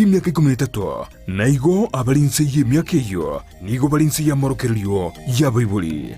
emiaka ikomi na etato, na igo abare inse y'emiaka eyio nigo bare inse y'amorokererio y'abaibori.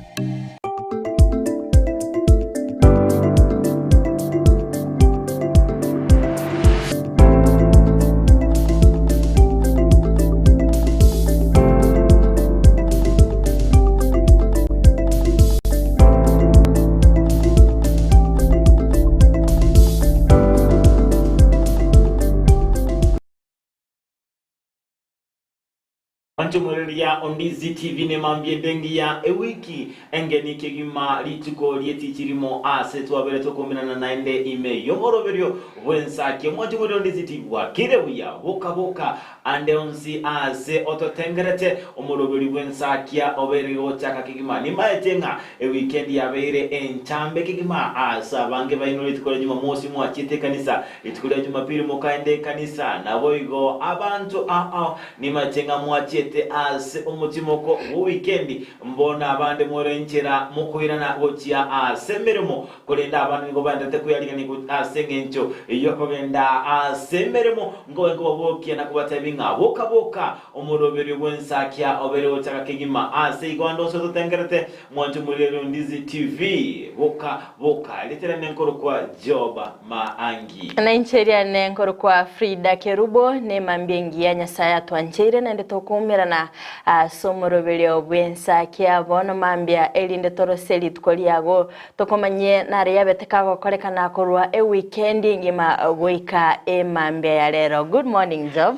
Mwanchomoreria Ondizi TV nemambia ende engiya ewiki engeni kegima rituko rietichi rimo ase twabere tokominana naende ime yomoroberio bw'ensaki. Mwanchomoreria Ondizi TV bwakire buya boka boka Ande onsi aase ototengerete omoroberi bw'ensakia obeire gochaka kegima. Nimaete ng'a ewikendi yabeire entambe kegima aase abange baino rituko ria Jumamosi mwachiete ekanisa, rituko ria Jumapili mokaenda ekanisa, naboigo abanto ao nimaete ng'a mwachiete aase omotimoko bw'ewikendi. Mbono abande more nchera mokoirana gochia aase emeremo Korende abande nigo baenderete kweyarigania ase engencho y'okogenda ase emeremo, nkobe nkobabokia na kobatebia ng'a, Boka, boka, omoroberio bw'ensakia obeire gochaka kegima. Ase igo ande onsi ototengerete, mwanche omorigereria o Ndizi TV. Boka, boka. Erieta riane nkorokwa Job Maangi. Na inche riane nkorokwa Frida Kerubo, nemambia engiya Nyasae atwancheire naende tokoumerana ase omoroberio bw'ensakia bono mambia, erinde torose rituko riago Tokomanyie nare yabete kagokorekana korwa ewikendi engima goika emambia ya rero. Good morning Job.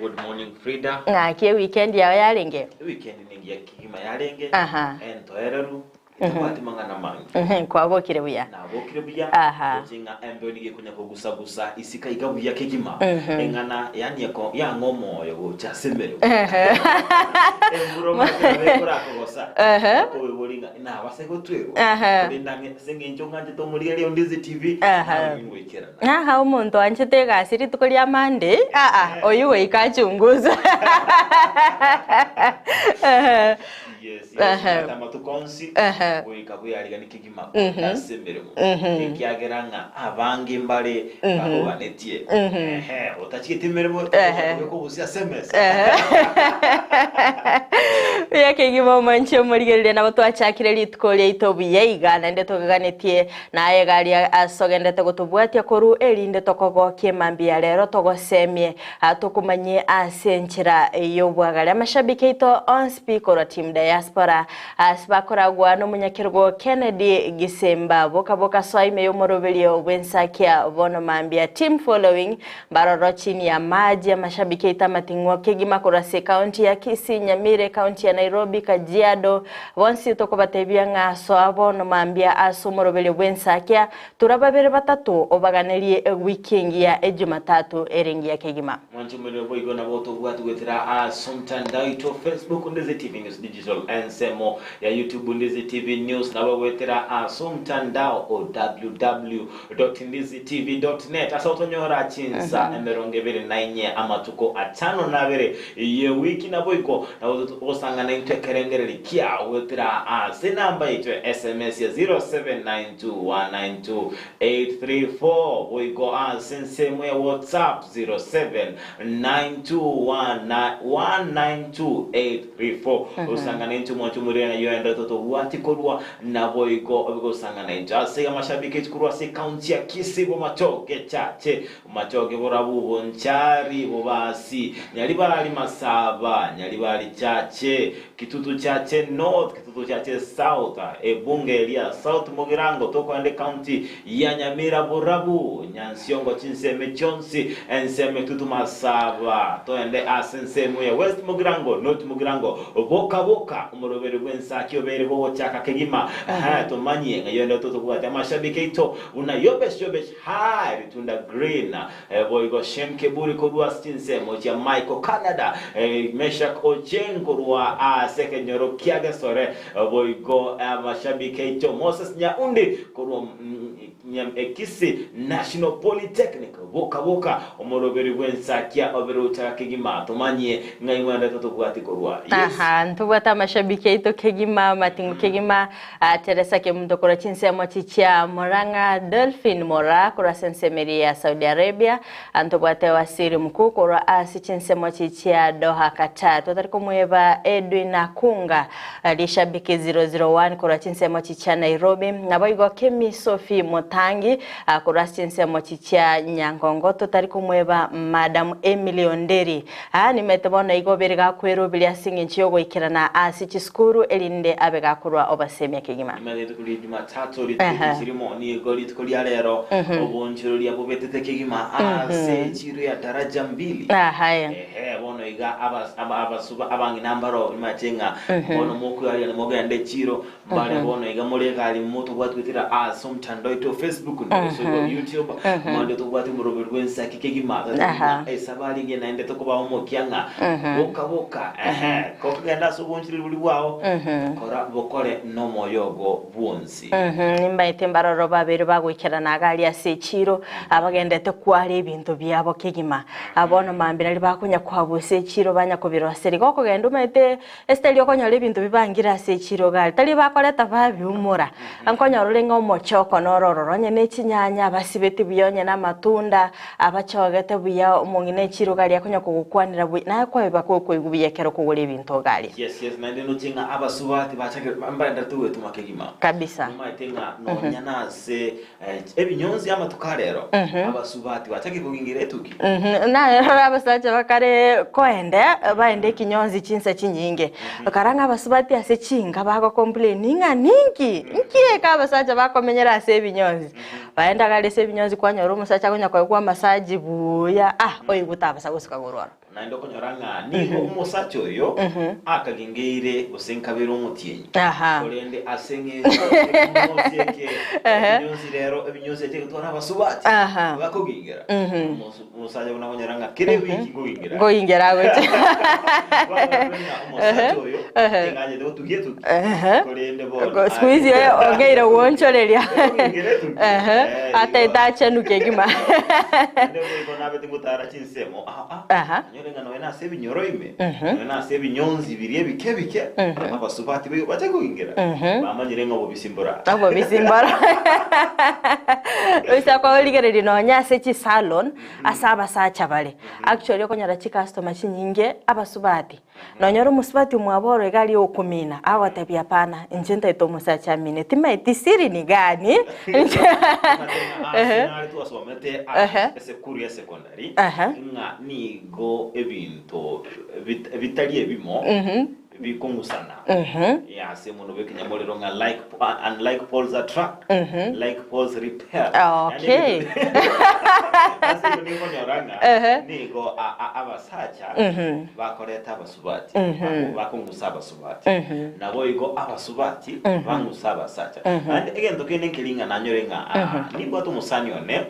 Good morning Frida. Ng'aki ewikendi yao yarenge? Ewikendi nengiya kegima yarenge, Aha. entoereru, etabwati mang'ana mange. Mhm, kwabokire buya. Nabokire buya, Aha. gochia ng'a embeo nigo ekonya kogusa-gusa isiko iga buya kegima, eng'ana yaani eko yang'a omoyo gocha ase emeremo. Embura omanyete nabo ekorakogosa, okoboria ng'a Nabase gotwerwa, korende ang'e ase engencho ng'anchete omorigereria o Ndizi TV, naye ningoikerana. Aha, omonto oanchete egasi rituko ria Monday, aa, oyio goika achunguswe. Yes, yes, ng'ate amatuko onsi, goika bweariganie kegima kogenda ase emeremo, ekiagera ng'a abange mbare bakoganetie. Ehe, otachigete emeremo, togocha kobeka obosie ase emesa. Buya kegima omwanchi omorigereria nabo twachakire rituko riaito buya iga naende togaganetie naye iga aria ase ogenderete gotobwatia korwa erinde tokogokie mambia rero togosemie tokomanyie ase enchera y'obwagare amashabiki aito onsi pi korwa team diaspora ase bakoragwa nomonyakerogo Kennedy Gisimba boka boka soa ime y'omoroberio bw'ensakia bono mambia team following Mbaroro chini ya maji amashabiki aito amating'o kegima korwa ase ekaunti ya Kisii, Nyamira, ekaunti ya Nairobi, Kajiado, bonsi tokobatebia ng'a soa bono mambia ase omoroberio bw'ensakia, tura babere batato obaganerie ewiki engiya ejumatatu ere engiya kegima. Mwanche omorero boigo nabo tobwati goetera ase omotandao oito Facebook Ndizi TV News Digital ensemo ya YouTube Ndizi TV News nabo goetera ase omotandao o www. Ndizitv. Net ase otonyora chinsa emerongo ebere na inye amatuko atano na abere y'ewiki naboigo nabo togosangana intwe ekerengereri kiao goetera ase enamba yaito ya sms ya 0792192834 boigo ase ensemo ya WhatsApp 0792192834 osangane intwe mwanche omorero nayo ende totobwati korwa Naboigo bigosang'ana inche ase amashabiki korwa ase ekaunti ya Kisii Bomachoge Chache, Bomachoge Borabu, Bonchari, Bobasi, Nyaribari Masaba, Nyaribari Chache, Kitutu Chache North, Kitutu Chache South, ebunge ria South Mugirango tokoenda ekaunti ya Nyamira Borabu, Nyansiongo chinsemo chionsi, ensemo Kitutu Masaba, toende ase ensemo ya West Mugirango, North Mugirango, Boka boka omoroberi bw'ensaki obeire gogochaka kegima, ehe, tomanyie ng'a yonde totobwate amashabiki aito buna Yobesh Yobesh High, Ritunda Green, boigo Shem Keburi korwa ase chinsemo chia Michael Canada, Meshack Ochieng korwa ase ekenyoro kia Gesore, boigo amashabiki aito Moses Nyaundi korwa. Kisii National Polytechnic boka boka omoroberi bw'ensakia obere ochaga kegima tomanyie ng'ai ng'wendete tobwati korwa. Yes. Aha, ntobwate amashabiki aito kegima, amatingu kegima, ah, Teresa Kemunto korwa chinsemo chichia Murang'a, Delphine Moraa korwa ase ensemo eria ya Saudi Arabia, ah, ntobwate Wasiri Mkuu korwa ase chinsemo chichia Doha Qatar, totari komweba Edwin Akunga, ah, Rishabiki 001 korwa chinsemo chichia Nairobi, naboigo Kemi Sophie Mutangi, ah, korwa ase chinsemo chichia Nyangongo, totari komweba Madam Emily Onderi, Aa nimete bono igo obere gakweroberia ase engencho y'ogoikerana ase chisukuru, erinde abe gakorwa obasemia kegima. Nyuma rituko ria Jumatatu, rituko richirimo nigo rituko ria rero, obonchoreria bobetete kegima ase echiro ya Daraja Mbili. Ehe, bono iga abasuba abang'ina mbaro nimache ng'a bono mokoearia nimogende echiro, Mbare bono iga more egari motobwati goetera ase omotandao oito o Facebook na gose igo YouTube, mande tobwate omoroberi bw'ensaki kegima totebe ng'a esabari engiya naende tokobaa omokia ng'a boka boka ehe kokogenda ase obonchoreri boria bwao kora bokore nomoyo ogo bwonsi. Nimbaete mbaroro babere bagoikerana iga aria ase echiiro, abagendete kwara ebinto biabo kegima. Bono mambia nario bakonya koabusa echiiro banya kobiroseria. Igo okogenda omanyete Ase tari okonyora ebinto bibangire ase echiro gari, tari bakoreta babiumora. Nkonyora ore ng'a omochoko noro ororo, onye ne chinyanya abasibeti buya, onye na amatunda abachogete buya, omong'ina echiro gari akonya kogokwanera buya, naye kwaiba kokoigwa buya ekero okogora ebinto gari. Yes, yes, naende noche ng'a abasubati bachakire mbaenderete goetuma kegima. Kabisa. Nomaete ng'a nonya nase Ebinyonsi amatuko a rero, abasubati bachakire kogingera etuki. Narora abasacha bakare koende baende ekinyonsi chinsa chinyinge, bakara ng'a abasubati ase chinka bago complain ng'a ninki? Nki eke abasacha bakomenyera ase ebinyonsi? Baenda gare ase ebinyonsi kwanyora omosacha akonya koegwa amasaji buya ah oigwe tabasa gosuka korwa ororo. Naende okonyora ng'a nigo omosacha oyo akagingeire gose nkabere omotienyi, korende ase engencho y'ekenyonsi eke, ekenyonsi rero, ebinyonsi eche gotwara abasubati bakogingera, omosacha buna okonyora ng'a kera ewiki nkogingera are. Nkogingera agocha. Kwamanyire ng'a omosacha oyo ting'anchete gotugia etuki, korende bono Siku hizi ogeire gwonchoreria. Okogingera etuki. Ataete achenu kegima. Naende boigo nabete ngotara chinsemo aa, Aha. onyore ng'a nonya nase ebinyoro ime, nonya nase ebinyonsi biria ebike ebike, abasubati baigo bache koingera, bamanyire ng'a obobisi mbora. Obobisi mboro. Oisa korigereria nonya ase chisalon, ase abasacha bare, actually okonyora chicustomer chinyinge abasubati. Nonyore omosubati omwabo oro iga aria okomina, agotebia hapana, inche ntaete omosacha amine, timaeti siri ni gani? Omanyete ng'a ase nare twasomete ase esekuru ya secondary ng'a nigo ebinto bitari ebimo bikong'usana ase omonwa bw'ekenyamorero ng'a like unlike poles attract, like poles repel. Okay. Ase igo nigo okonyora ng'a nigo abasacha bakoreta abasubati, bakong'usa abasubati, naboigo abasubati bang'usa abasacha. Naende egento kende nkeri ng'a nanyore ng'a aa, nimbwate omosani one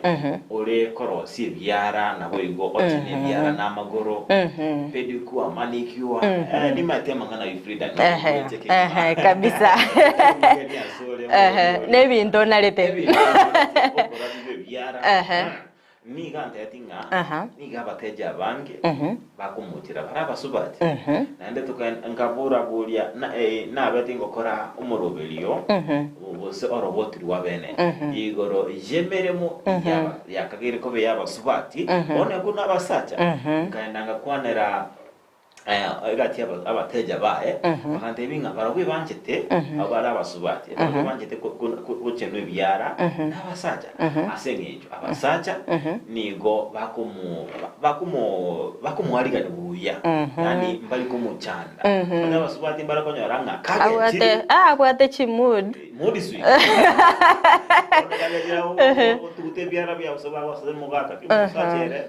ore korosia ebiara, naboigo ochena ebiara namagoro, pedicure, manicure, eh, nimaete amang'ana ayio Frida, Ehe, ehe, kabisa. Ehe, nebinto onarete. Ebinto onarete, okorabi bw'ebiara. Ehe. Nigo antebetie ng'a Aha. nigo abateja abange bakomochera bare abasubati, naende tokaen- nkabora-boria na- eh, nabete ngokora omoroberio gose oroboti rw'abene igoro y'emeremo yaba- yakageire koba ey'abasubati, bono ekwo nabasacha, nkaenda ngakwanera Egati y'abateja baye, bagantebia ng'a barabwo ebanchete, abwo bare abasubati, barabwo ebanchete gochenwa ebiara nabasacha, ase engencho abasacha nigo bakomo bakomo bakomoarigania buya, yaani mbari komochanda. Onye abasubati mbare konyora ng'a Abwate kagechire ah, abwate chimood. mood swing. Bono kagechire otugute ebiara biabo gose bagosete omogaka ki omosacha ere.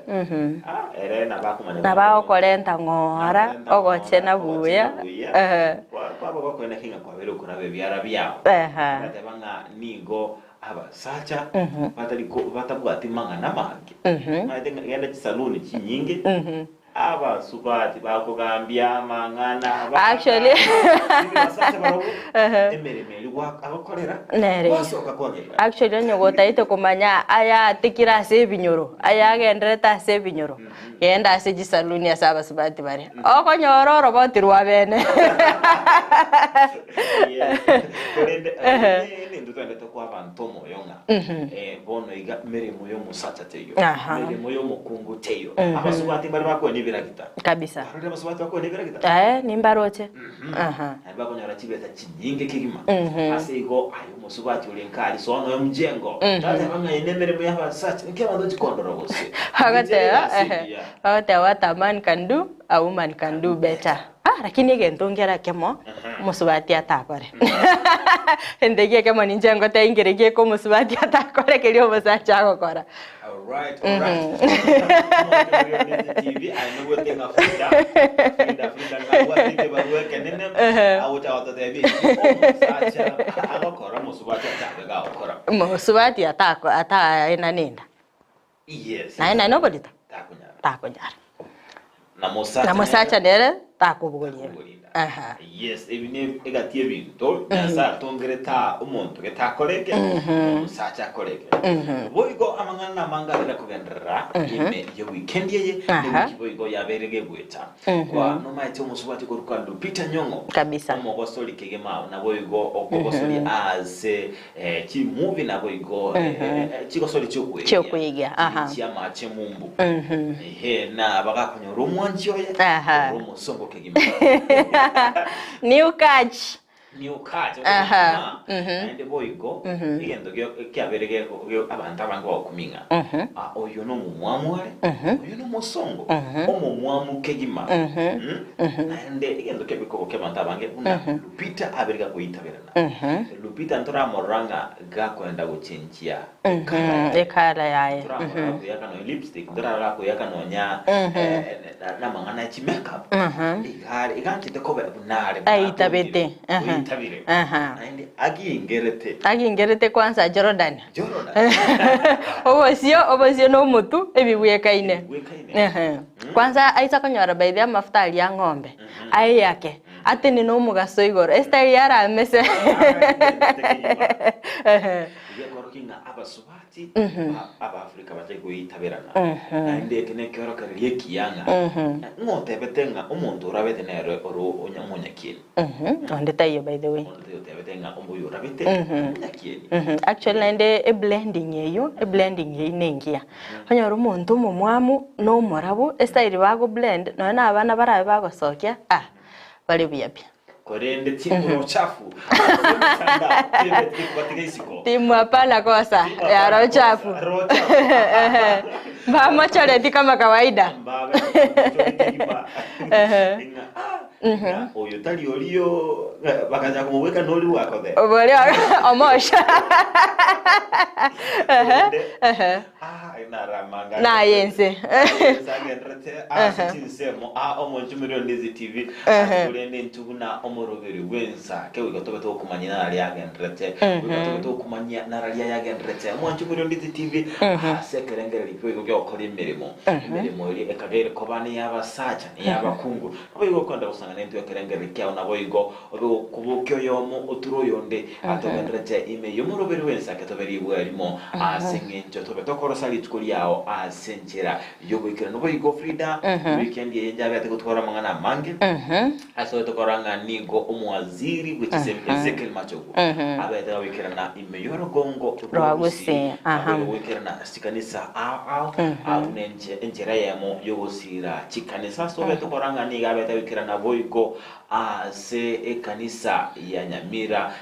Ere nabo akomanya Nabo agokorenta ng'ora, ogochena buya, ehe. Kwaba gokoeneki ng'a kwabeire okoraba ebiara biao. Ehe. Agateba ng'a nigo abasacha batari ko batabwati mang'ana amange. Omanyete ng'a genda chisaluni chinyinge. Abasubati bakogambia amang'ana Actually. bakagambia abasacha barobwo Ehe. emeremo eria gwa- agokorera Nere. gwasoka kwagenda. Actually onye gotaete komanya aya atekire ase ebinyoro, aya agenderete ase ebinyoro, genda ase chisaluni ase abasubati bare. Okonyora oroboti rwa bene. Yes. Korende eh, nintwe twendete koa abanto omoyo ng'a eh, bono iga meremo y'omosacha teiyo, Aha. meremo y'omokungu teiyo. Abasubati mbare bakoenia ebiragita. Kabisa. Kwarorire abasubati bakoenia ebiragita? Eh, nimbaroche. Aha. Naende bakonyora chibesa chinyinge kegima. Ase igo aye omosubati ore nkari soa noyo mjengo. Tateba ng'a eye nemeremo y'abasacha, nki abanto chikondora gose? Bagoteba, Inche egasi ehe, engiya. bagoteba what a man can do, a woman can do better. Ah, lakini egento nkere ekemo, omosubati atakore. Egento eki ekemo ninche ngoteba nkere gieka omosubati atakore keria omosacha agokora. Alright, alright. Omotebereria TV, aye nobwate ng'a Frida, Frida, Frida ng'abwate ekebarua ekenene, agocha gototebia eki omosacha agokora, omosubati atabe gagokora. Mosubati atako ataenane enda. Yes. Naye naye noborito? Takonyara. Takonyara. Na mosacha Na mosacha nere takobogoria. Takobogoria. Aha. Yes, ebi ne egati y'ebinto Nyasaye atongerete aa omonto getakoreke, omosacha akoreke. Boigo amang'ana namange arere kogenderera ime ye weekend eye, Aha. ne wiki boigo yabeire gegoeta. Kwa nomaete omosubati okorokwa Lupita Nyong'o. Kabisa. Omogosori kegima naboigo okogosori ase Eh, chimovie naboigo eh, eh, eh, chigosori chiokweigia Chiokweigia, aha. chiamache mumbu ehe na bagakonyora omwanchi oye Aha. ore omosongo kegima New catch. new catch Aha, naende boigo egento gio- kiabere geko- gio- abanto abange bagokuming'a Ah, oyo nomomwamu are oyo nomosongo omomwamu kegima Mm? naende egento kiabikobo kia abanto abange buna Lupita abere gakoitaberana Lupita ntoramorora ng'a gakoenda gochenchia ekala yaye. Ekala yaye. Ntoramorora koyaka nonya lipstick, ntorarora koyaka nonya namang'ana ya chimakeup. Iga iga anchete koba buna are buna Aitabete. atongire. Oitabire. Naende agingerete. Agingerete kwanza Jordan. Jordan. Obosio, obosio na omotu ebibwekaine. Ebibwekaine. Ehe. Kwanza aisa konyora by the way amafuta aria a ng'ombe, aeyake. Atenene omogaso igoro, estyle yaramese. Gekorokia ng'a abasubati ba Abaafrika batari goitaberana, naende eke nekeorokererio ekiya ng'a ng'a otebete ng'a omonto orabete nere ore omonyakieni. Onde taiyo by the way. Onde taiyo otebete ng'a omoyo orabete omonyakieni. Actually naende eblending eywo, eblending eywo nengiya. Onyore omonto omomwamu na omorabu, estyle bagoblend, nonya na abana barabe bagosokia, ah! bare buya pi. Korende timu ya uchafu ase emetandao tebeti kobatiga isiko. Timu hapana kosa Timu hapana ya roho kosa, chafu. roho chafu. Mbamochoreti kama kawaida. Mbabe kegima. Ng'a, ah, ng'a, oyo tari orio eh, bakacha komobweka nori bwakothe. Oboria omosha. Korende, ah, naramanga. Naye ense. Agenderete ase chinsemo aa omonchumeri o Ndizi TV ase korende intwe buna omoroberi bw'ensa kegoika tobe tokomanyia nararia agenderete goika tobe tokomanyia nararia yagenderete omonchumeri o Ndizi TV ase ekerengererio kiboigo giogokora emeremo emeremo eria ekageire koba neyabasacha neyabakungu naboigo okwenda gosang'ana intwe ekerengererio kiao naboigo Obe gokobokia oyomo oture oyonde, atogenderete ime y'omoroberi bw'ensa ake tobe ribwe erimo, ase engencho tobe tokorosa rituko riao ase enchera y'oboikeranu. Boigo Frida, weekend eye njabete gotwara amang'ana amange, ase oye tokora ng'a nigo omowaziri bwe chisemi Ezekiel Machogu abete goikerana ime y'orogongo Rwa Gusii, aha. Naboigo goikerana ase chikanisa ao ao, abwo nenche enchera eyemo y'ogosiira chikanisa. Ase tobe tokora ng'a nigo abete goikerana boigo Ase ekanisa ya Nyamira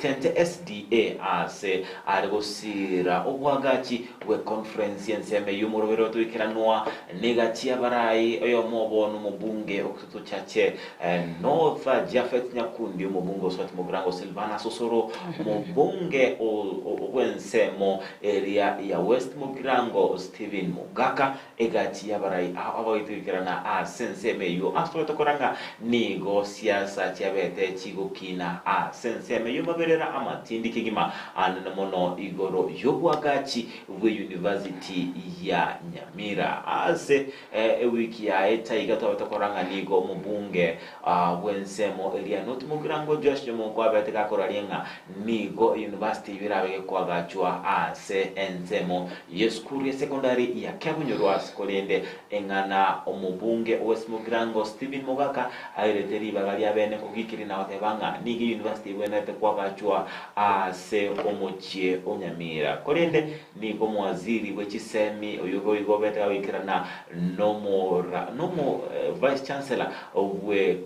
Tente SDA aase are gosiira obwagachi bwe conference y'ensemo eyio omorobere otoikeranwa negachi y'abarai oyomo obo nomobunge o Kitutu Chache North Japhet Nyakundi, omobunge o Swati Mugirango Silvanus Osoro, omobunge bw'ensemo eria ya West Mugirango Stephen Mogaka, Egati y'abarai ao abagoitoikerana ase ensemo eyio ase tobete korora ng'a nigo siasa chiabete chigokina ase. ensemo eyio maberera amatindi kegima anene mono igoro y'obwagachi bw'eyunivasiti ya Nyamira. Ase ewiki yaeta iga twabete korora ng'a nigo omobunge bw'ensemo eria North Mugirango Joash Nyomoko abete gakoraria ng'a nigo eyunivasiti eyio erabe gekoagachwa ase ensemo y'esukuru ya sekondari ya Kiabonyoru ase korende eng'ana omobunge o West Mugirango Stephen Mogaka airete ribaga ria bene kogikiria na goteba ng'a nigo eyunivasiti ebwenerete koagachwa ase omochie o Nyamira. Korende nigo omowaziri bwe chisemi oyio boigo obete gagoikerana nomora nomo vice chancellor bwe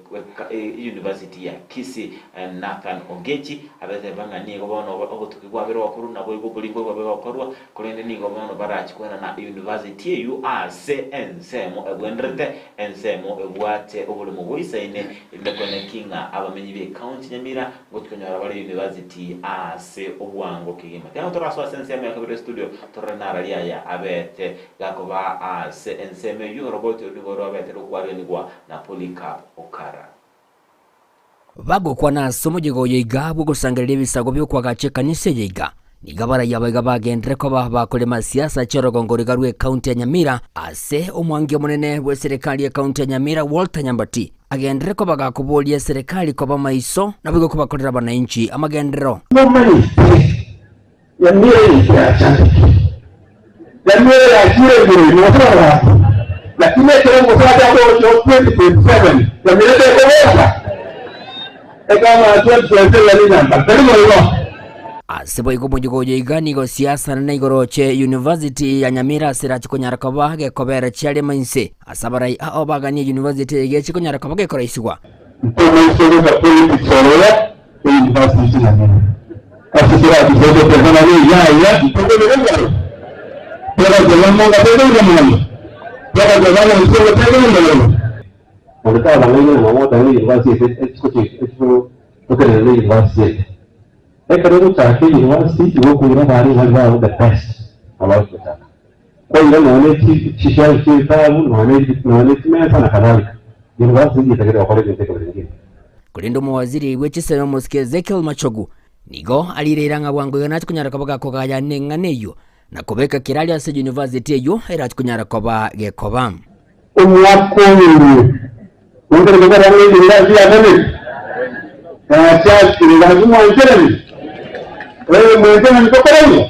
eyunivasiti ya Kisii Nathan Ongechi abeteba ng'a nigo bono obotuki bwabere gokorwa naboigo oboringori bwabere gokorwa Korende nigo bono barachie koenana eyunivasiti eyio ase ensemo ebwenerete, ensemo ebwate oboremo boisaine, erinde koeneki ng'a abamenyi b'ecounty Nyamira ngochia konyora bare eyunivasiti ase obwango kegima. Tiga torasoe ase ensemo ya kabere estudio torore narari aya abete gakoba ase ensemo eyio, oroboti oru nigo rwabete rokwarianigwa na Polycarp Okara. Bagokwana ase omoyega oyo iga bw'ogosangereria ebisago bi'okoagacha ekanisa eye iga, nigo abaraiyo aba iga bagenderere koba bakorema siasa chi'orogongo rw'iga rw'ecounty ya Nyamira ase omwangi omonene bw'eserekari y'ecounty ya Nyamira Walter Nyambati agenderere koba gakoboria eserekari koba maiso naboigo kobakorera abanainchi amagenderero. Momanyete Nyamira eye tiyachandekire, Nyamira yachire igoro ime gose barabwo, lakini ekero omosacha agocha o 2027 Nyamira tekoboka, ekaba 2027 inamba tari boigo. Ase boigo omoyega oyo iga nigo siasa nene igoro che University ya Nyamira ase erache konyara koba gekobera chiarema inse ase abarai ao baganie University eye geche konyara koba gekoraisiwa. Ntomoisoreka politics ororo University Nyamira. Ase toratisoke tokona neyaya ntokobeka engaro togoteba monga tokoira moyo togoteba ng'a inse goteba endoro. Onde tabang'aini na mama otari university ete totenene ne university ete. Ekero ogochaka university igo okoira abana baria babo the best nabo bagochaka. Kwaira nonya ne chishelf chia ebitabu nonya ne chimesa na kadhalika. University etagete gokora ebinto ekebere nkeri. Korende omowaziri bwe chisemi omosike Ezekiel Machogu nigo arireire ng'a bwango iga nache konyara koba gakogaya neng'ana eyio na kobeka kerario ase university eyio erache konyara koba gekoba. Omwaka oyo nonkereke koba ng'a university yakanire, yachakire gaki mwancherani, ee mwancherani tokore igo,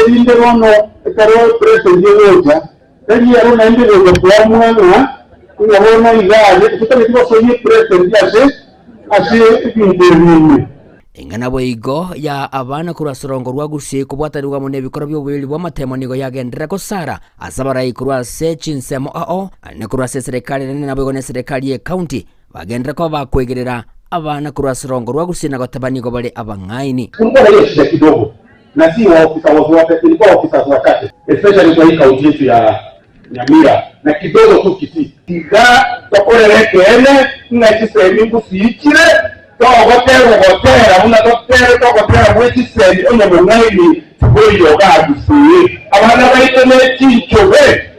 erinde bono ekero president ogocha, tari ero naende gocha koamua ng'a ng'a bono iga aye totageti gosoyia epresident ase ase ebinto ebi ime. Eng'ana boigo ya abana korwa ase orongo rwa Gusii kobwatanigwa amo nebikorwa bi'oboiri bw'amatemo nigo yagenderera gosara ase abarai korwa ase chinsemo ao ane korwa ase eserekari enene naboigo neserekari y'ecounty bagenderere koba bakoegerera abana korwa ase orongo rwa Gusii na goteba nigo bare abang'aini. Kulikuwa na hiyo shida kidogo na si waofisa wote, ilikuwa officers wachache especially kwa hii county yetu ya Nyamira na kidogo tu Kisii. Tiga tokorere ekeene ng'a chisemi ngosiichire, togoterwa gotera buna totere togotera bwe chisemi onye bong'aini tiboiyo ogagusie. Abana baito ne chinchobe.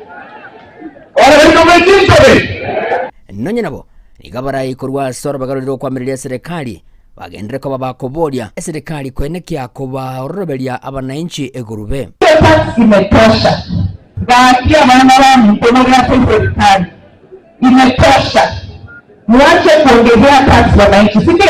Abana baito ne chinchobe. Nonya nabo, nigo abarai korwa ase orobaga roria rokwamireria eserekari bagenderere koba bakoboria eserekari koenekia kobaororoberia abanainchi egurube. Pesa zimetosha. Gaki abana baminto more ase eserikari, imetosha. Mwache kuongezea tax wananchi, si ndio?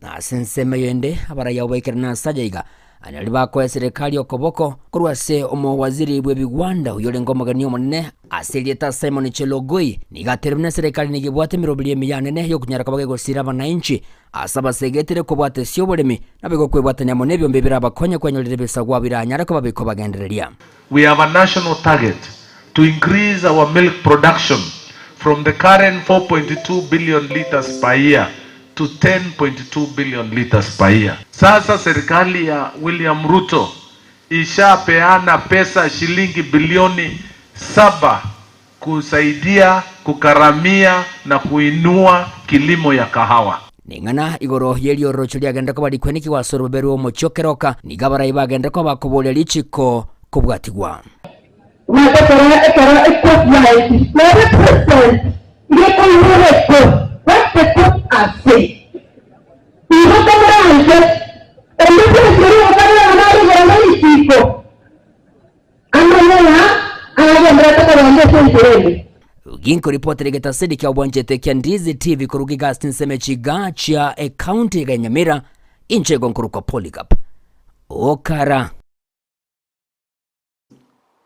Na ase ensemo eyende abarai abwo baikerana ase aya iga, Anyari bakoa eserekari okoboko korwa ase omowaziri bw'ebigwanda oyio orenge omogeni omonene ase erieta Simon Chelogoi nigo ateire buna eserekari nigo ebwate emeroberi emiya anene y'okonyara koba gegosira abanainchi ase abasegetire kobwata ase oboremi naboigo kwebwatania amo nebiombe birabakonye kwenyorera ebisagwa biranyare koba bikobagendereria. We have a national target to increase our milk production from the current 4.2 billion litres per year to 10.2 billion litres per year. Sasa serikali ya William Ruto ishapeana pesa shilingi bilioni saba kusaidia kukaramia na kuinua kilimo ya kahawa. Ning'ana igoro y'eriorocho riagenderete koba rikwenikigwa ase orobebe rw'omochie o keroka, nigo abarai bagenderete koba bakoboria richiko kobwatigwa. Omanyete ekero ekero ecourt yaetire nere president iga ekoigwera ecourt what the court are saying. Igo tomorache. Ginkoripotera egetaseri kia obwanchete kia Ndizi TV korwa iga ase chinsemo echi iga chia ecounty iga ya Nyamira, inche igo nkorokwa Polycarp Okara.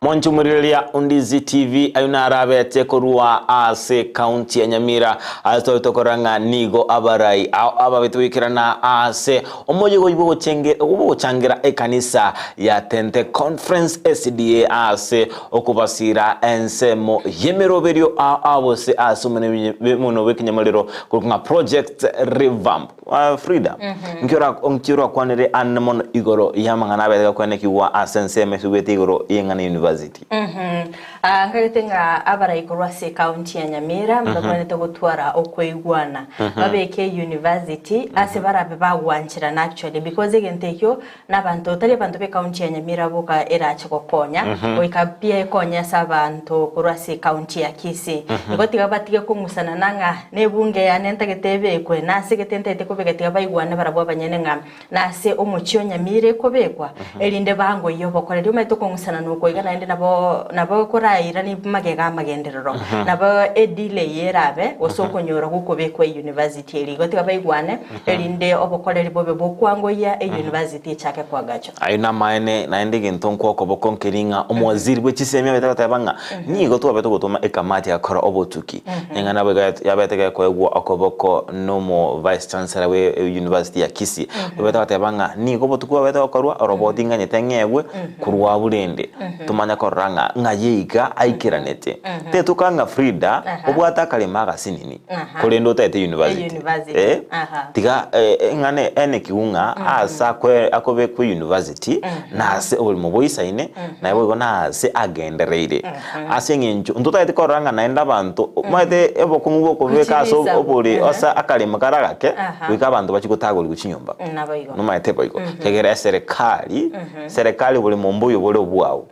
Monchumurireria Undizi TV ayio naro abete korwa ase county ya Nyamira ase twari tokorora ng'a nigo abarai ao ababete goikerana ase omoyega oyio bwogochenge bwogochangera ekanisa ya Tente Conference SDA ase okobasira ensemo y'emeroberio ao ao gose ase omonene bw'ekenyamorero bw'ekenyamorero korokwa ng'a Project Revamp. Frida, nki orakwanere ande mono igoro y'amang'ana abete gakwenekigwa ase ensemo esugete igoro y'eng'ana university? Nkagete ng'a abarai korwa ase ecounty ya Nyamira mbabwenerete gotwara okoigwana babeke university ase barabe bagwancherana actually because egento ekio Nabanto, tari abanto b'ecounty ya Nyamira boka erache gokonya, goika pia ekonye ase abanto korwa ase ecounty ya Kisii. Igo tiga batige kong'usanana ng'a nebunge yane ntagete ebekwe, nase gete ntagete kobeka tiga baigwane barabwo abanyene ng'a nase omochie o Nyamira ekobekwa, erinde bangoyie obokoreri. Omanyete okong'usanana oko iga naende nabo nabo korairanie magega amagenderero. Nabo edelay erabe gose okonyora gokobekwa euniversity eria. Igo tiga baigwane. Erinde obokoreri bobe bw'okwangoyia eyunivasiti echake koagachwa. Ayio namaene, naende egento nkwokoboko nkeri ng'a omowaziri bwe chisemi abete goteba ng'a nigo twabete gotoma ekamati agakora obotuki. Eng'ana nabo iga yabete gekoegwa okoboko nomo vice chancellor bwe university ya Kisii. Obete goteba ng'a nigo obotuki bwabete gokorwa oroboti nganyete ng'egwe korwa abwo rende tomanye korora ng'a ng'aye iga aikeranete. Tetuka ng'a Frida obwate akaremo agasinini. Korende otaete university. University. Aha. Tiga eng'ana enekiwu ng'a ase akwe akobekwa university nase oborimo boisaine naye boigo nase agendereire. Ase eng'encho ntotaeti korora ng'a naende abanto omanyete obokong'u bwa okobeka ase Gochirisa. obore ase akaremo kare agake Aha. goika abanto bachie gotagorigwa chinyomba. Naboigo. Nomanyete boigo. Ekiagera eserekari, Eserekari oborimo mboyo bore obwao.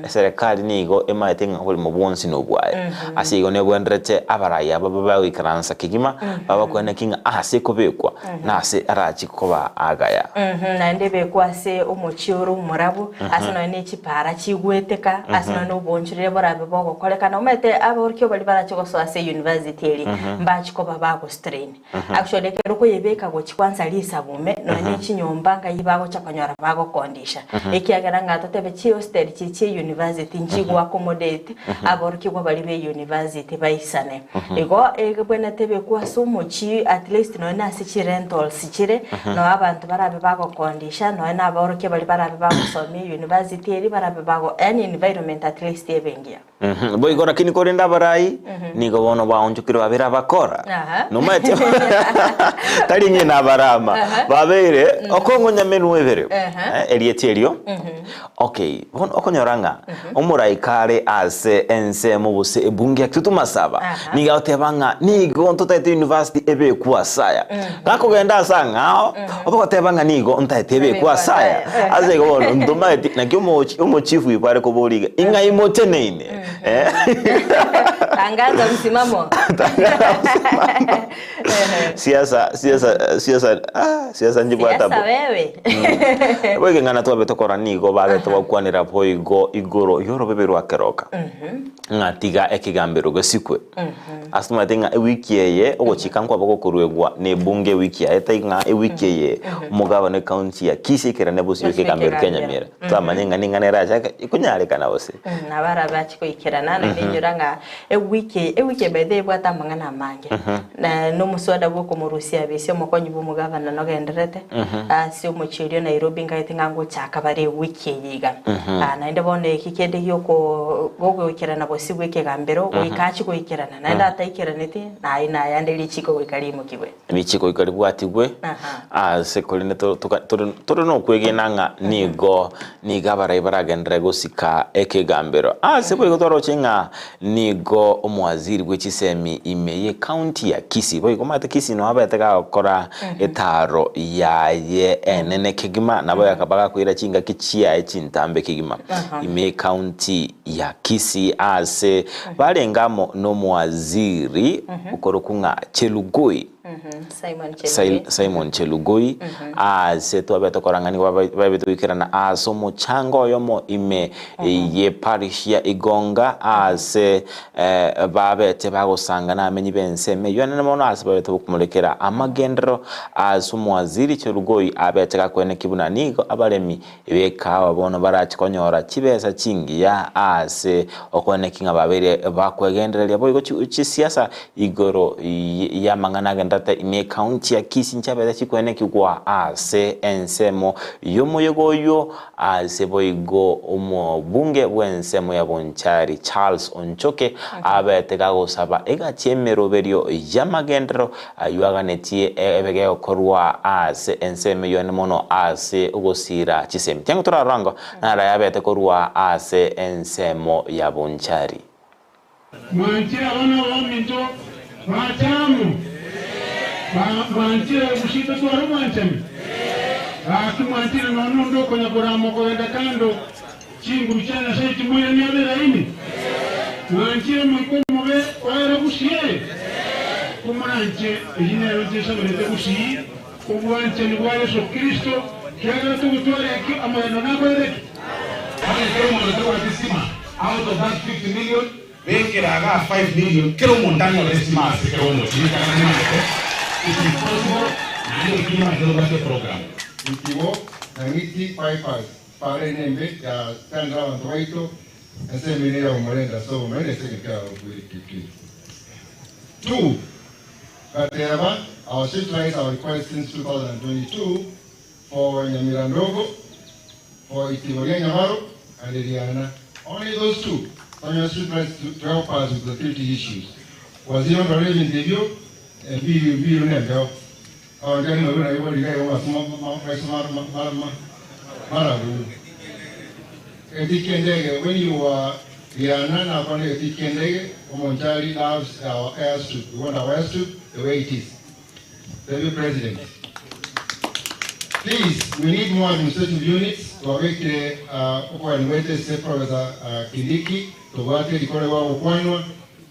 Eserekari nigo emaete ng'a oborimo bwonsi nobwaye. Ase igo nebwenderete abarai aba babe goikaransa kegima, babakwane ki ng'a aase ekobekwa nase arachi koba agaya. Naende ebekwe ase omochie ore omorabu, ase nonya ne chipaara chigweteka, ase nonya na oboonchoreria borabe bogokorekana. Omanyete aborokigwa baria barache gosoa ase eyunivasiti eria, mbachi koba bagostrain. Actually ekero okoyebeka gochia kwansa risabume nonya ne chinyomba ngai bagocha konyora bagokondisha ekiagera ng'a totebe chihostel chiri chie university nchigo accommodate aborokigwa baria be university baisane. Igo ebwenerete ebekwe ase omochie at least nonya na ase chirentals chire noo abanto barabe bagokondisha nonya na aborokia baria barabe bagosomia university eria barabe bago yaani environment at least ebe engiya. Boigo lakini korende abarai nigo bono baonchokire babere abakora. Nomaete tari ng'ina abarama babeire okong'onya menwa ebere. Erieta erio. Okay, bono okonyora ng'a omorai kare ase ensemo gose ebunge ya Kitutu Masaba nigo agoteba ng'a nigo ntotaete university ebekwe ase aya. Gakogenda ase ang'ao obagoteba ng'a nigo ntaete ebekwe ase aya. Ase igo bono ntomaeti naki omochi omochifu oyo kware koboria iga, ing'ai moteneine? Eh. Tangaza msimamo. Tangaza msimamo. Siasa siasa siasa ah siasa njibwate Siasa abo. wewe. Boigo eng'ana twabete korora nigo babete bakwanera boigo igoro y'orobebe rwa keroka. Ng'a tiga ekegambero gesikwe. Ase tomanyete ng'a ewiki eye ogochika nkwabo gokoruegwa na ebunge ewiki yaye tai ng'a ewiki eye omogabana ecounty ya Kisii ekerane bosio Bosio ekegambero kia ekegambero. Nyamira. Toramanye ng'a ning'ana erache ekonyarekana gose. Nabo arabe achie goikerana naende inyora ng'a ewiki eye, ewiki eye by the way ebwate amang'ana amange. Na na omoswada bwa okomorusia abisi omokonyi bwa omogabana nogendererete ase omochie oria o Nairobi nkaete ng'a ngochaka bare ewiki eye iga. Naende bono eki kende gioko gogoikerana bosio bwa ekegambero goika achie goikerana naende ataikeraneti naye nayande richiko goika riimokigwe. Richiko goika ribwatigwe ase korende tore nokwegena ng'a nigo nigo abarai baragenderere gosika ekegambero. Ase boigo twaroche ng'a nigo omowaziri bwe chisemi ime ye county ya Kisii boigo omanyete Kisii noo abete gagokora etaro yaye enene kegima nabo akaba gakoira chingaki chiaye chintambe kegima ime ye county ya Kisii ase barenge amo nomowaziri okorokwa ng'a Chelugui. Simon Chelugui. Simon Chelugui, ase twabete korang'anigwa babete goikerana ase omochango oyomo ime ye parish ya Igonga ase babete bagosanga namenyi b'ensemo eyio enene mono ase babete gokomorekera amagenderero ase omowaziri Chelugui abete gakoenekia buna nigo abaremi B'ekawa bono barache konyora chibesa chingiya aase okoeneki ng'a babeire bakwegendereria boigo chisiasa igoro y'amang'ana agendererete ime ekaunti ya Kisii nchabete chikoenekigwa ase ensemo y'omoyega oyio ase boigo omobunge bw'ensemo ya Bonchari Charles Onchoke abete gagosaba egati emeroberio y'amagenderero Ayio aganetie ebe gegokorwa ase ensemo eyio ende mono ase ogosiira chisemi. Tiango torarora ngo naro ayabete korwa ase ensemo ya Bonchari. Mwanchire abana abaminto bache amo? Mwanchire gusii totware obwanchani? Gaki mwanchire nonya onde okonya korama kogenda kando chinguru chia Nyasae chimoiranie abe raini? Mwanchire Omoika omobe oere gusii eye? Komoranche, eyio nero inche nsaberete gusii, obwanchani bwa Yeso Kristo, kiagera togotwara ekio, amageno nakorere ki? Onye kera omonto tabwati stima, out of that 50 million, bekera igaa 5 million kera omonto anyore estima ase kera omochie. Ekiagera nimanyete it is possible naende ekio nimanyete tobwate eprogram. Itibo na Ng'iti Bypass, Para ere nembe yachandire abanto baito, ensemo ere ya omorembe ase obomaene ase egento kiababuire kekiri. 2 gateba, Our street lights our request since 2022 for Nyamira Ndogo, for Itibo ria Nyamaro and Riana. Only those two tonyore street lights to, to help us with security issues. Waziri ondorere ebinto ebio mbiru nembeo. Abanchani nabwo naibori iga igo maiso marabu. Egetii ki'endege, when you were Riana nakwana egetii ki'endege, omonchari loves our airstrip, we want our airstrip the way it is. Tebia president. Please, we need more administrative units, twabekire okogania gwaito ase Professor Kindiki, tobwate rikoro rigwagokwanwa,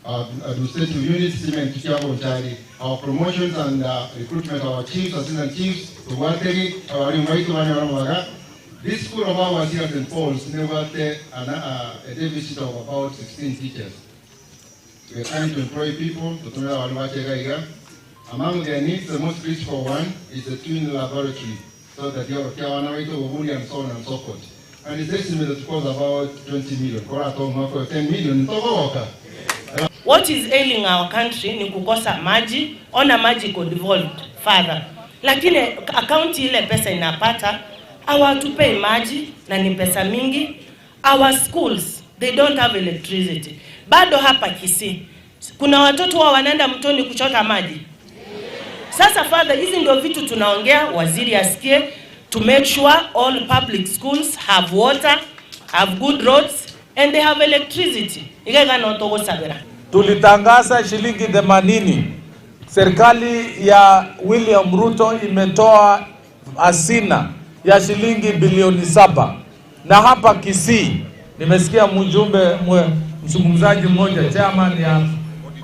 Administrative units cement chia bonchari, our promotions and recruitment of our chiefs, assistant chiefs, tobwateri abarimu baito banyore amabaga. This school of ours here at St Paul's nebwate a deficit of about 16 teachers. We are trying to employ people, totumere abarimu bache iga iga. Among their needs, the most critical one is the twin laboratory so that yorokia abana baito obobundi and so on and so forth. And it's estimated to cost about 20 million. Koratoe omwaka oyo 10 million ntogogoka. What is ailing our country ni kukosa maji, ona maji iko devolved further, lakini county ile pesa inapata hawatupei maji na ni pesa mingi. Our schools they don't have electricity. Bado hapa Kisii kuna watoto wao wanaenda mtoni kuchota maji. Sasa father, hizi ndio vitu tunaongea, waziri asikie, to make sure all public schools have water, have good roads and they have electricity. Iga iga no togosabera. Tulitangaza shilingi themanini. Serikali ya William Ruto imetoa hazina ya shilingi bilioni saba na hapa Kisii nimesikia mjumbe mzungumzaji mmoja chairman ya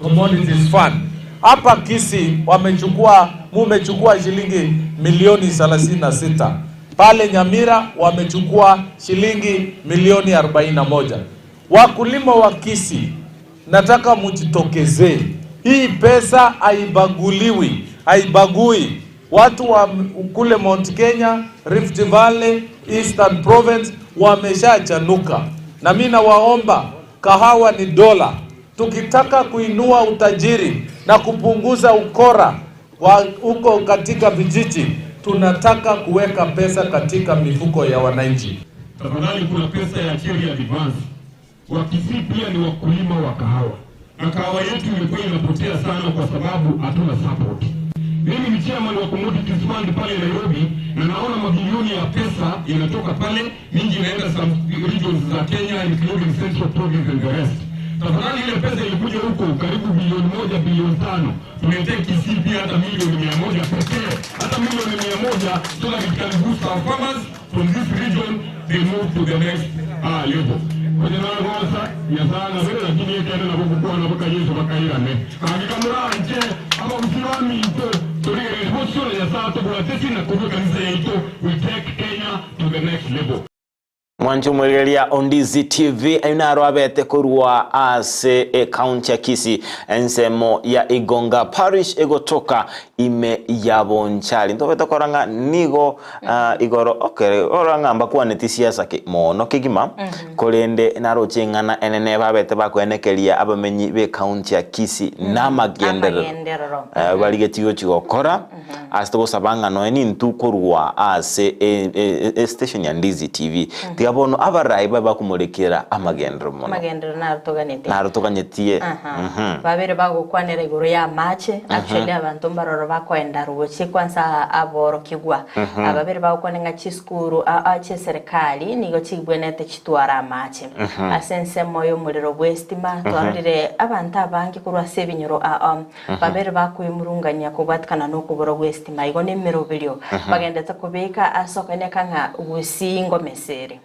Commodities Fund hapa Kisii wamechukua, mumechukua shilingi milioni 36, pale Nyamira wamechukua shilingi milioni 41. Wakulima wa Kisii, nataka mjitokezee. Hii pesa haibaguliwi, haibagui watu wa kule Mount Kenya, Rift Valley, Eastern Province wameshachanuka, na mimi nawaomba, kahawa ni dola. Tukitaka kuinua utajiri na kupunguza ukora wa huko katika vijiji, tunataka kuweka pesa katika mifuko ya wananchi. Tafadhali, kuna pesa ya cherry advance. Wakisii pia ni wakulima wa kahawa, na kahawa yetu ilikuwa inapotea sana kwa sababu hatuna support. Mimi ni chairman wa Commodities Fund pale Nairobi, na naona mabilioni ya pesa yanatoka pale, mingi inaenda some regions za Kenya including Central Province and the rest. Tafadhali ile pesa ilikuja huko karibu bilioni 1, bilioni 5, tuletee Kisii pia hata milioni 100 pekee, hata milioni 100 so that it can boost our farmers from this region they move to the next level. Onye nagosa Nyasaye ang'abere lakini ekeene nabo gokwana baka Yeso bakairane. Gaki kamoranche abagusi baminto. Torigererie bosio na Nyasae atobwatetie na korwa ekanisa yaito we take Kenya to the next level. Mwanche omorigereria o Ndizi TV, ayio naro abete korwa ase ecounty ya Kisii, ensemo ya Igonga Parish egotoka ime ya Bonchari. Ntobete korora ng'a nigo ah, igoro okay, orora ng'a mbakwaneti siasa ki mono kegima, korende naroche eng'ana enene babete bakoenekeria abamenyi b'ecounty ya Kisii namagenderero Amagenderero. eh, barigetie gochi gokora Ase togosaba ng'a nonya nintwe korwa ase estation ya Ndizi TV, tiga bono abarai babe bakomorekera amagenderero mono. Amagenderero naro toganetie. Naro toganyetie. Aha. Mhm. Babere bagokwanera igoro y'amache, actually abanto mbaroro bakoenda roche kwanza aborokigwa. Ababere bagokwana ng'a chisukuru a- a chieserikali nigo chibwenerete chitware amache. Ase ensemo y'omorero bw'estima, twarorire abanto abange korwa ase ebinyoro ao Babere bakwemurungania kobwatikana nokobora gw'esitima igo nemeroberio bagendete kobeka ase okoeneka ng'a gusii ngomesa ere.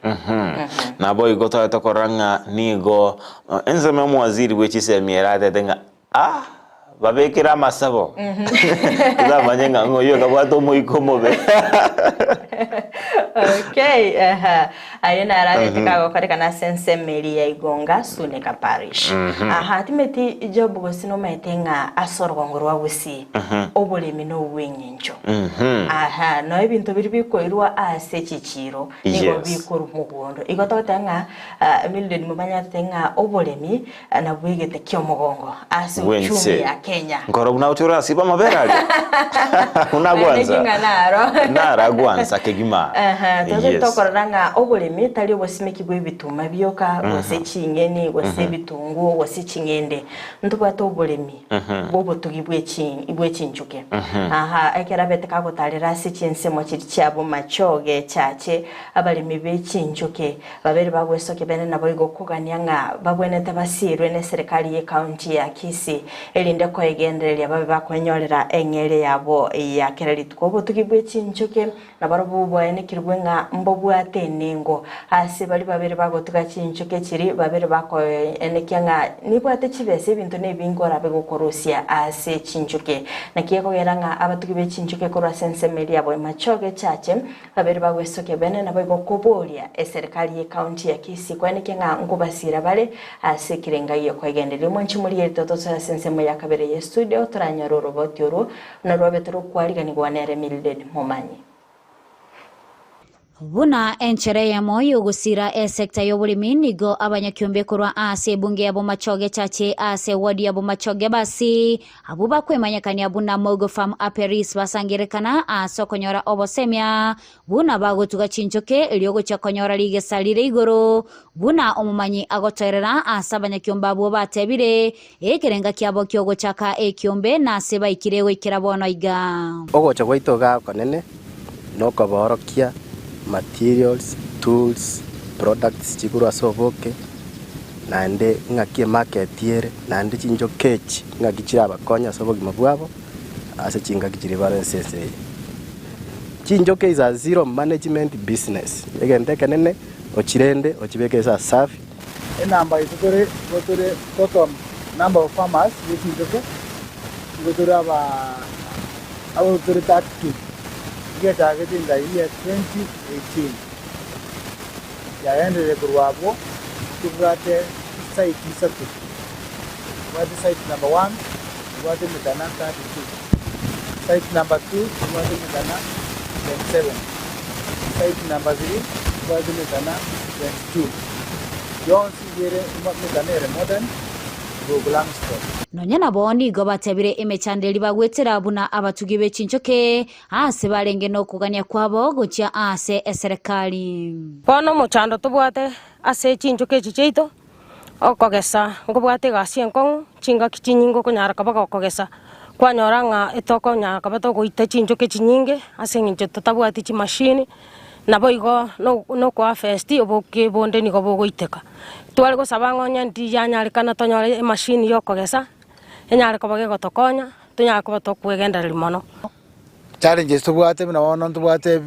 Naboigo tware tokorora ng'a nigo ensemo y'omowaziri bwe chisemi eratete ng'a ah babekere amasabo totamanye ng'a ng'a oyio okabwate omoika omobe. Okay, aha. Aye nararete kagokorekana ase ensemo eria ya Igonga, Suneka Parish. Aha, timeti Job gose nomaete ng'a ase orogongo rwa Gusii, oboremi nobw'eng'encho. Aha, no ebinto biria bikoirwa ase chichiiro nigo Yes. bikorwa mogondo. Igo togoteba ng'a ah, Mildred momanyete ng'a oboremi ah, nabwo egete ki'omogongo ase uchumi Bwense. ya Kenya. Nkorora buna gochia orasiba amabere aria. Buna Naende agwansa. king'a naro. Naro agwansa kegima. Aha, toche Yes. tokorora ng'a oboremi tari obosimeki bw'ebituma bioka, gose ching'eni, gose ebitunguo, gose ching'ende. Ntobwate oboremi bw'obotugi bwe chi- bwe chinchuke. Aha, ekero abete kagotarera ase chinsemo chiria chia Bomachoge, Chache, abaremi be chinchuke Babere bagwesokia bene naboigo kogania ng'a babwenerete basiirwe neserikari y'ecounty ya Kisii erinde koegendereria babe bakwenyorera eng'eria yabo ya kera rituko. Obotugi bwe chinchoki nabarobwo bwaenekirwe ng'a mbobwate enengo ase baria babere bagotuga chinchoki chiri babere bakoenekia ng'a nibwate chibesa ebinto nebinge orabe gokorosia ase chinchoki. Naki ekogera ng'a abatugi be chinchoki korwa ase ensemo eria yabo Machoge Chache Babere bagwesokia bene naboigo koboria eserikari ye county ya Kisii koenekia ng'a nkobasiira bare ase ekerenga gi'okoegendereria. Mwanche morigererie totosoe ase ensemo ya kabere ye studio toranyore oroboti orwo buna rwabete rokwariganigwa nere Mildred Momanyi. Buna enchera eyemo y'ogosiira esecta y'oboremi nigo abanyakiombe korwa ase ebunge ya Bomachoge Chache ase eward ya Bomachoge basi Abwo bakwemanyekania buna Mogo Farm Aperis basangererekana ase okonyora obosemia buna bagotuga chinchoke erio gochia konyora rigesa rire igoro, buna omomanyi agotoerera ase abanyakiombe abwo batebire, ekerenga kiabo kiogochaka ekiombe nase baikire goikera bono iga. Ogocha gwaito igaa okonene nokobaorokia materials, tools, products chikorwa ase oboke. naende ng'aki emarket ere, naende chinchoka echi ng'aki chirabakonye ase obogima bwabo ase chingaki chiria bare ase ense eye. Chinchoka is a zero management business, egento ekenene ochirende ochibeke ase asafi. Enamba ase tore igo tore total number of farmers be chinchoke igo tore aba abo tore 32 igechagete in the year 2018. Yagenderire korwa abwo tobwate chisite isato, tobwate site number one ebwate emegana 32, site number two ebwate emegana 27, site number three ebwate emegana 22, yonsi iga ere emegana ere modern. Nonya nabo nigo batebire emechando eria bagwetera buna abatugi be chinchoke, aase barenge nokogania kwabo gochia aase eserekari. Bono omochando tobwate ase chinchoke echi chiaito, okogesa nkobwate egasi enkong'u, chingaki chinyinge okonyara koba gokogesa, kwanyora ng'a etokonyara koba togoita chinchoke chinyinge ase eng'encho totabwati chimashini, Naboigo nokoa first oboke bonde nigo bogoiteka. Tware gosaba ng'a onye ndiyanyarekana tonyore emachine yokogesa, enyare koba gegotokonya, tonyare koba tokwegendereria mono. Challenges tobwate buna bono ntobwate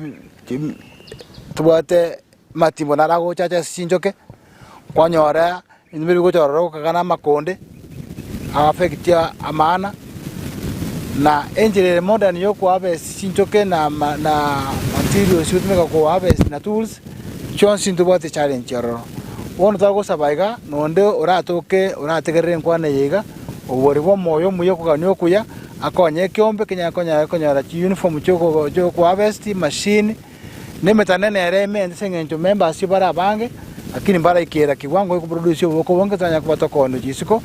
ntobwate amatimbo naro agochacha ase chinchoke, kwanyora ebinto bigocha ororo okagana amakonde, aaffect amana. Na enchera ere modern ya okoharvest chinchoke na na materials chigotumeka koharvest na tools chionsi ntobwate challenge ororo. Bono twagosaba iga nonde oratoke orategerere enkwana eye iga, obori bwa omoyo omuya okogania okuya, akonye ekeombe kenyare konyara konyora chiuniform chioko chiokoharvest, machine, na emetandao nere emente ase eng'encho members bare abange, lakini mbaraikera kiwango giokoproduce oboko obonge tonyare koba tokoonwa chisiko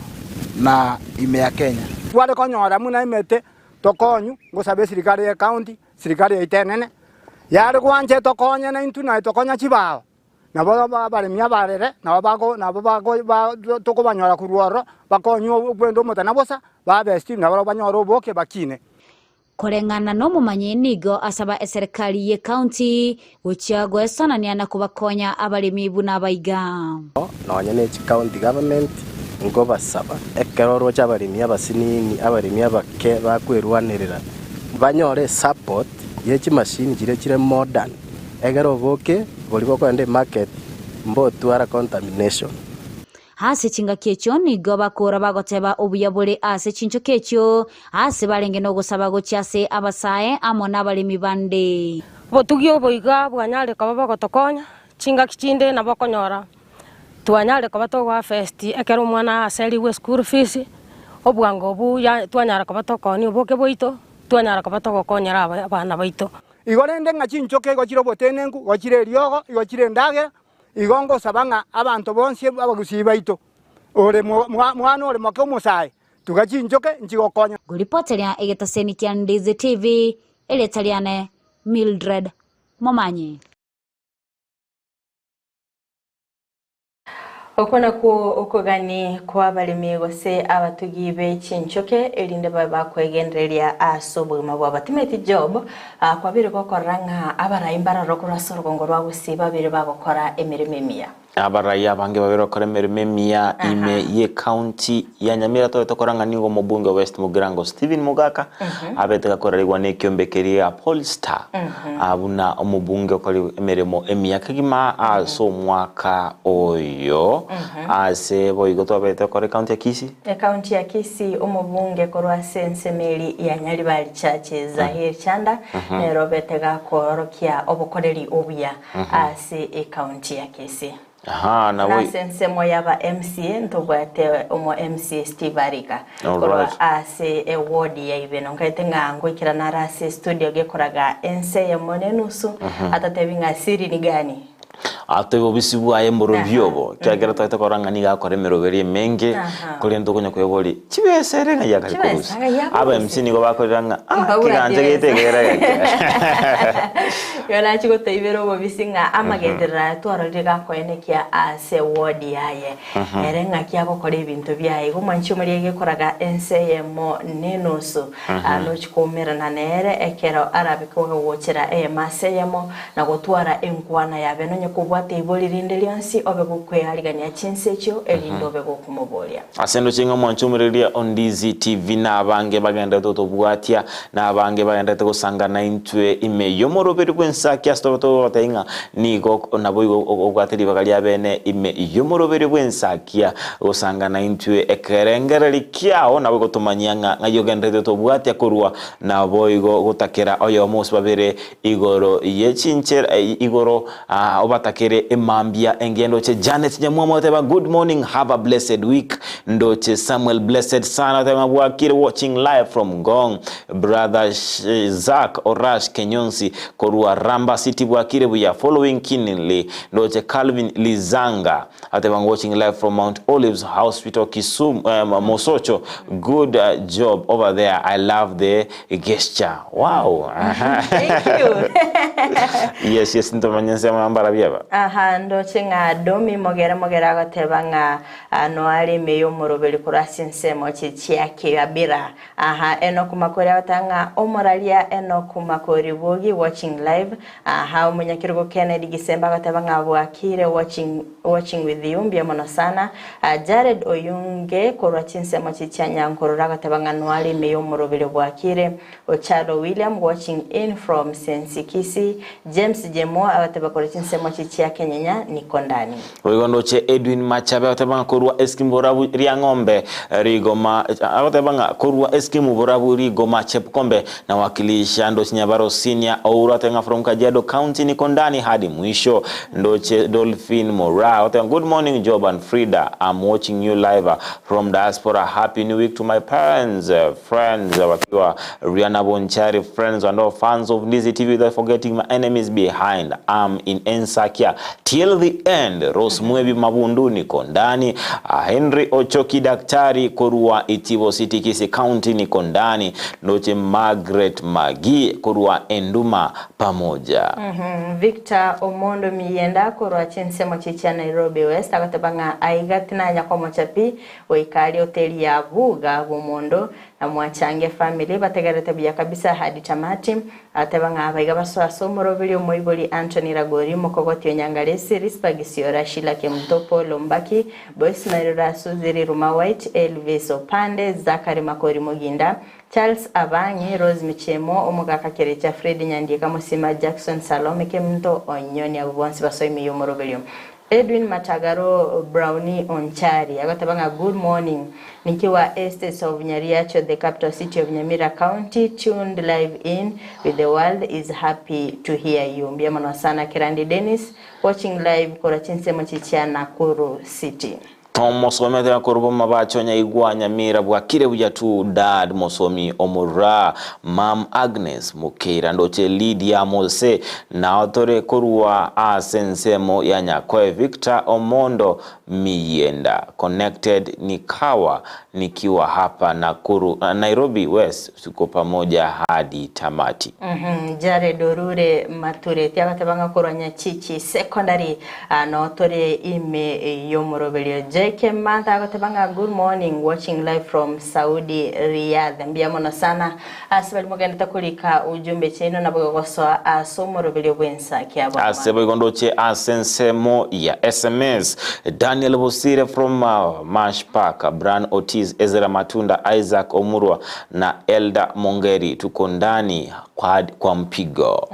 na ime ya Kenya. Tware konyora buna emete tokonywa, ngosaba esirikari ye county, serikari yaito enene, yare gwancha etokonye naintwe naye tokonya chibao, nabo abaremi abarere nabo bako nabo bako ba tokobanyora korwa ororo, bakonywe okwenda omotana bosa, babesti nabarabwo banyore oboke bakine. Koreng'ana nomomanyi nigo asaba eserekari ye county gochia goesanania na kobakonya abaremi buna abaiga. Nonya ne chicounty government nkobasaba ekero oroche abaremi abasinini, abaremi abake bakwerwanerera banyore esupport ye chimachine chiria chire modern egere oboke boria bokogenda emarket mbotwara contamination. Ase chingaki echio nigo bakoora bagoteba obuya bore ase chinchoki echio, aase barenge nogosaba gochia ase abasae amo nabaremi bande. Obotugi obo iga bwanyare koba bogotokonya, chingaki chinde nabo okonyora twanyare koba togoafest ekero omwana aserigwe eschool fees, obwango obwo ya twanyara koba tokoonia oboke bwaito, twanyara koba togokonyera aba abana baito. Igo rende ng'a chinchoki igo chire obotenenku, igo chire eriogo, igo chire endagera, Igo ngosaba ng'a abanto bonsi abagusii baito, ore mwana ore moke omosae, tuga chinchoke nchigokonya. Ngoripoteria egetaseni kia Ndizi TV, erieta riane Mildred Momanyi. Okwo nakwo okogani kw'abaremi gose abatugi be chinchoke, erinde babe bakwegendereria ase obogima bwabo. Timothy Job Kwabeire gokorora ng'a abarai mbaroro korwa ase orogongo rwa Gusii babeire bagokora emeremo emiya. Abarai abange babeire gokora emeremo emiya ime y'ecounty ya Nyamira tobe tokora ng'a nigo omobunge o West Mugirango Stephen Mogaka abete gakorarigwa nekiombe keria gia Polestar buna omobunge okori emeremo emiya kegima ase omwaka oyo ase boigo twabete gokora ecounty ya Kisii. Ecounty ya Kisii omobunge korwa ase ensemo eri ya Nyaribari Church Zahir Chanda nere obete gakoorokia obokoreri obuya ase ecounty ya Kisii. Aha, Na nabo ase ensemo y'aba MCA ntobwate omo MCA Steve Arika korwa Alright. ase eward ya Ibeno. Nkaete ng'a ngoikera nare ase estudio gekoraga ense eyemo na enusu atatebi ng'a siri ni gani? Atoe obobisi bwaye mborobio obo, ekiagera twagete korora ng'a nigo akora emeroberi emenge, korende tokonya kweboria, chibesa ere ng'ai akare Chibesa korusia? ng'ai Aba akorusia? MC nigo bakorera ng'a ah, Mbabwati kegancha besa. gete ekere egeke. Igo nachi gotoibera obobisi ng'a amagenderero aya twarorire gakoenekia ase ward yaye. Ere ng'aki agokora ebinto biaye. Igo mwanchi omoria gekoraga ense eyemo nenusu. Nochi koumerana nere ekero arabe kogochera eyemo ase eyemo, na gotwara enkwana yabe nonye kobwate ibori rinde rionsi, obe gokwearigania chinse echio, erinde obe gokomoboria. Ase endoche ng'a omwanche omorereria o Ndizi TV na abange bagenderete gotobwatia, na abange bagenderete gosangana intwe ime y'omoroberi bw'ensaki ase tobe togotebia ng'a nigo naboigo obwate ribaga ria bene ime y'omoroberi bw'ensakia gosangana intwe ekerengereri kiao nabo gotomanyia ng'a ng'ai ogenderete gotobwatia korwa naboigo gotakera oyomo gose babere Igoro ye chinchera igoro obatakere emambia engiya ndoche Janet Nyamwamu agoteba good morning have a blessed week ndoche Samuel blessed sana agoteba bwakire watching live from Ngong brother Zack Orash Kenyonsi korwa Ramba city bwakire buya following keenly ndoche Calvin Lizanga agoteba watching live from Mount Olives Hospital Kisumu Mosocho good job over there I love the Gesture. Wow. Thank you. Yes, yes, ntomanye ensemo ya mbarabia aba. Aha, ndoche ng'a Domi mogere mogere agoteba ng'a ah, noare ime y'omoroberi korwa ase ensemo chichia Kiabira. Aha, Enock Makori agoteba ng'a omoraria Enock Makori Bogi watching live. Aha, omonyakerogo Kennedy Gisemba agoteba ng'a bwakire watching watching with you mbuya mono sana. Ah, Jared Oyunge korwa chinsemo chichia Nyankororo agoteba ng'a noare ime y'omoroberio bwakire. Ochalo William watching in from Sensi Kisii. James Jemo agoteba korwa chinsemo chichia. chia Kenyenya niko ndani. Boigo ndoche Edwin Machabe agoteba ng'a korwa Eskimu borabu Riang'ombe Rigoma agoteba ng'a korwa Eskimu borabu Rigoma Chepkombe nawakilisha ndoche Nyabaro Senior Ouro agoteba ng'a from Kajiado County niko ndani hadi mwisho ndoche Dolphin Moraa agoteba good morning Job and Frida I'm watching you live from diaspora happy new week to my parents friends wakiwa Rihanna Bonchari friends and all fans of Ndizi TV without forgetting my enemies behind I'm in Ensakia till the end Rose Mwebi Mabundu niko ndani ah, Henry Ochoki daktari korwa Itibo City Kisii County niko ndani Ndoche Margaret Magi korwa Enduma pamoja Victor Omondo Miyenda korwa chinsemo chichia Nairobi West agoteba ng'a aiga tinanya komocha pi goika aria hoteli ya Buga Bomondo na Mwachange family bategerete buya kabisa hadi tamati. Agateba ng'a abaiga basoe ase omoroberi omoibori Anthony Ragori, Mokogoti Onyangaresi, Risper Gisiora, Sheila Kemunto, Paul Ombaki, Boismail Rasu, Ziri Ruma White, Elvis Opande, Zachary Makori Moginda, Charles Abang'i, Rose Michemo, Omogaka Kerecha, Fred Nyandieka Mosima, Jackson Salome Kemunto, Onyoni abwo bonsi basoe ime y'omoroberio. Edwin Matagaro Brownie Onchari agoteba ng'a good morning nikiwa estates of Nyariacho the capital city of Nyamira county tuned live in with the world is happy to hear you mbuya mono sana Kerandi Dennis watching live korwa chinsemo chichia Nakuru city. Tom mosomi ateba korwa bomabacho nyaigwa Nyamira bwakire buya tu dad mosomi omoraa mam Agnes Mokeira ndoche Lydia Mose nao tore korwa ase ensemo ya Nyakoe Victor Omondo Miyienda connected nikawa nikiwa hapa Nakuru Nairobi West tuko pamoja hadi tamati. Jared orure matureti agateba ng'a korwa Nyachichi Secondary noo tore ime y'omoroberio. JK Martha agoteba ng'a good morning watching live from Saudi Riyadh. Mbuya mono sana ase baria mogendete korika ujumbe chiaino nabo gogosoa ase omoroberio bw'ensa kia bono. Ase boigo ndoche ase ensemo ya sms Daniel Bosire from Mash Park, Bran Otis, Ezra Matunda, Isaac Omurwa na Elder Mongeri tuko ndani kwa, kwa mpigo.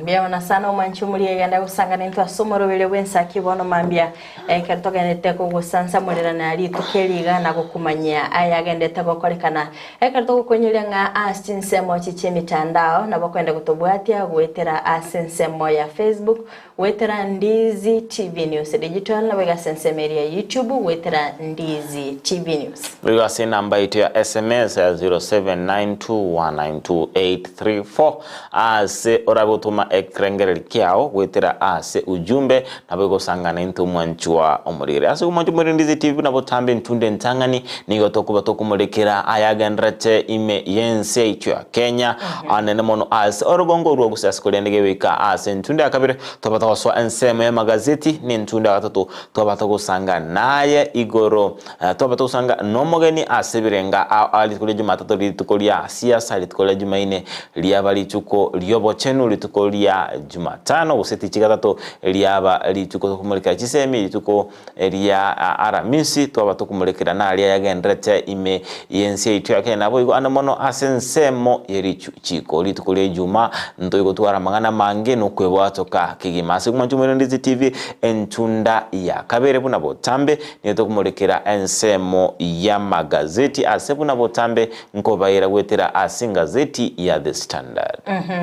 Mbuya mono sana omwanchi omoria egenda gosangana intwe ase omoroberio bw'ensaki bono mambia ekero togendete kogosansamorerana rituko eri iga na gokumanyia aya agendete gokorekana ekero togokonyeria ng'a ase chinsemo echi chi'emitandao nabo okoenda gotobwatia goetera ase ensemo ya Facebook goetera Ndizi TV News Digital nabo iga ase ensemo eria ya YouTube goetera Ndizi TV News. Igo ase enamba yaito ya sms ya 0792192834 ase orabe gotoma ekerengereri kiao goetera ase ujumbe nabo egosangana intwe omwanchwa omorigere. Ase omwanchwa omorigere Ndizi TV buna botambe entunde entang'ani nigo tokoba tokomorekera ayagenderete ime y'ense yaito ya Kenya anene mono ase orogongo orwo gose ase korende gegoika ase entunda ya kabere twaba togosoa ensemo y'amagazeti na entunda ya gatato twaba togosanga naye igoro Twaba togosanga nomogeni ase ebirenga ao ao rituko ria Jumatatu rituko ria siasa rituko ria Jumaine riaba rituko ri'obochenu rituko ria Jumatano gose tichi gatato riaba rituko tokomorekera chisemi rituko ria Aramisi twaba tokomorekera naria yagenderete ime y'ense yaito ya Kenya naboigo ande mono ase ensemo ye richiko rituko ria Ijumaa ntoigotwara amang'ana amange nokwebwatoka kegima ase omwancho Omorende Ndizi TV entunda ya kabere buna botambe Nigo tokomorekera ensemo y'amagazeti ase buna botambe nkobaira goetera ase engazeti ya The Standard.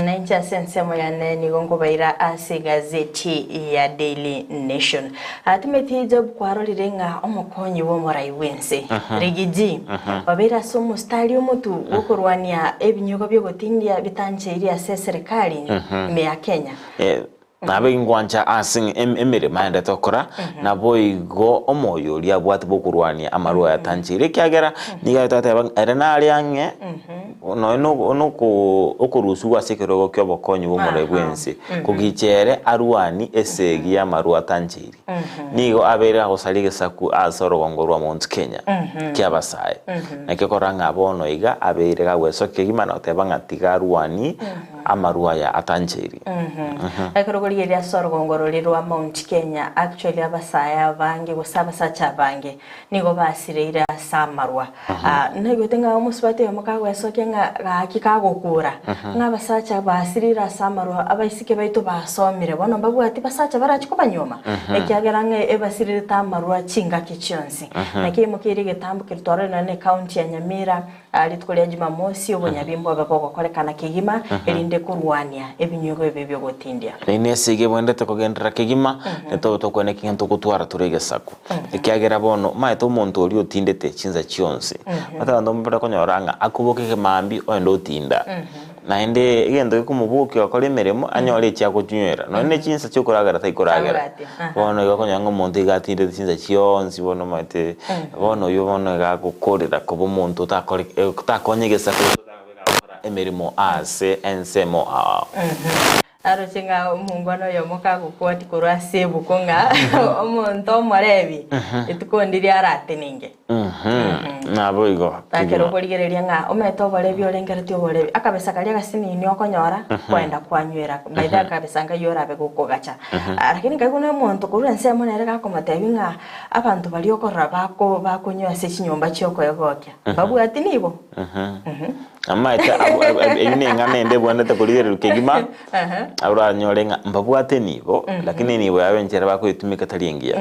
Na inche ase ensemo yane nigo nkobaira ase egazeti ya Daily Nation. Timothy Job kwarorire ng'a omokonyi bw'omorai bw'ense Riggy obeire ase omostari omotu bw'okorwania ebinyogo bi'ogotindia bitancheiri ase eserekari ime ya Kenya. Nabe ingwancha ase emeremo aendete gokora, naboigo omoyo oria abwate bw'okorwania amarwa ayatancheire, ekiagera nigo aye twateba ng'a ere nare ang'e nonya okorusigwa ase ekerogo ki'obokonyi bw'omorai bw'ense, kogicha ere arwanie esegi y'amarwa atancheire. Nigo abeire agosaria egesaku ase orogongo rwa Mount Kenya ki'abasae. Naki okorora ng'a bono iga abeire gagwesokia kegima na goteba ng'a tiga arwanie amarwa aya atancheiri. Ekero okorigereria ase orogongo roria rwa Mount Kenya, actually abasae abange gose abasacha abange nigo basireire ase amarwa. Naigwete ng'a omosubati oyomo kagwesokia. koenekia ng'a gaki kagokura, ng'a abasacha basirire ase amarwa, abaiseke baito basomire, bono mbabwati basacha barache kobanyuoma, ekiagera ng'a ebasirirete amarwa chingaki chionsi. Naki emokeire egetambo keria twarorire nonya na ecounty ya Nyamira, Rituko ria Jumamosi obonyabi mbobe bogokorekana kegima, erinde korwania ebinywego ebi bi'ogotindia. Nainwe ase iga ebwenerete kogenderera kegima, netobe tokwana eking'ana togotwara tore egesaku. Ekiagera bono omanyete omonto oria otindete chinsa chionsi, omanyete abanto mbare konyora ng'a akoboka ekemambia ogende otinda. Naende egento gekomobokia gokora emeremo, anyore echi agochunywera, nonye ne chinsa chiokoragera taikoragera. Bono igo okonyora ng'a omonto iga atindete chinsa chionsi bono omanyete, bono oywo bono iga agokorera koba omonto otakore otakonye egesaku gose otabe gakora emeremo ase ensemo ao. Aroche ng'a omongwana oyomo kagokwatia korwa ase ebuku ng'a omonto omorebi, rituko ndiria aratenenge. Naboigo Ekero kegima. okorigereria ng'a omanyete oborebi orengeretie oborebi, akabesa karia agasinini okonyora, kwenda kwanywera, by the way akabesa nkayio orabe gokogacha. Lakini nkaigwa na omonto korwa ensemo nere gakomotebia ng'a abanto baria okorora bako bakonywa ase chinyomba chiokoegokia, mbabwati nibo. Amaete abwo ab- ab- eyio neng'ana ende ebwenerete korigererwa kegima, oranyore ng'a mbabwate enibo, lakini enibo yabo enchera bakoyetumeka tari engiya.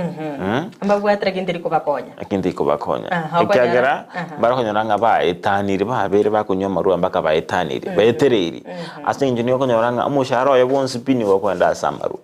Mbabwate lakini teri kobakonya. Lakini teri kobakonya. Aha, okonyora- Ekiagera, aha. barakonyora ng'a baetanire, babere bakonywa amarwa mpaka baetanire, baetereiri. Ase eng'encho nigo okonyora ng'a omoshahara oye bwonsi pi nigo okoenda ase amarwa.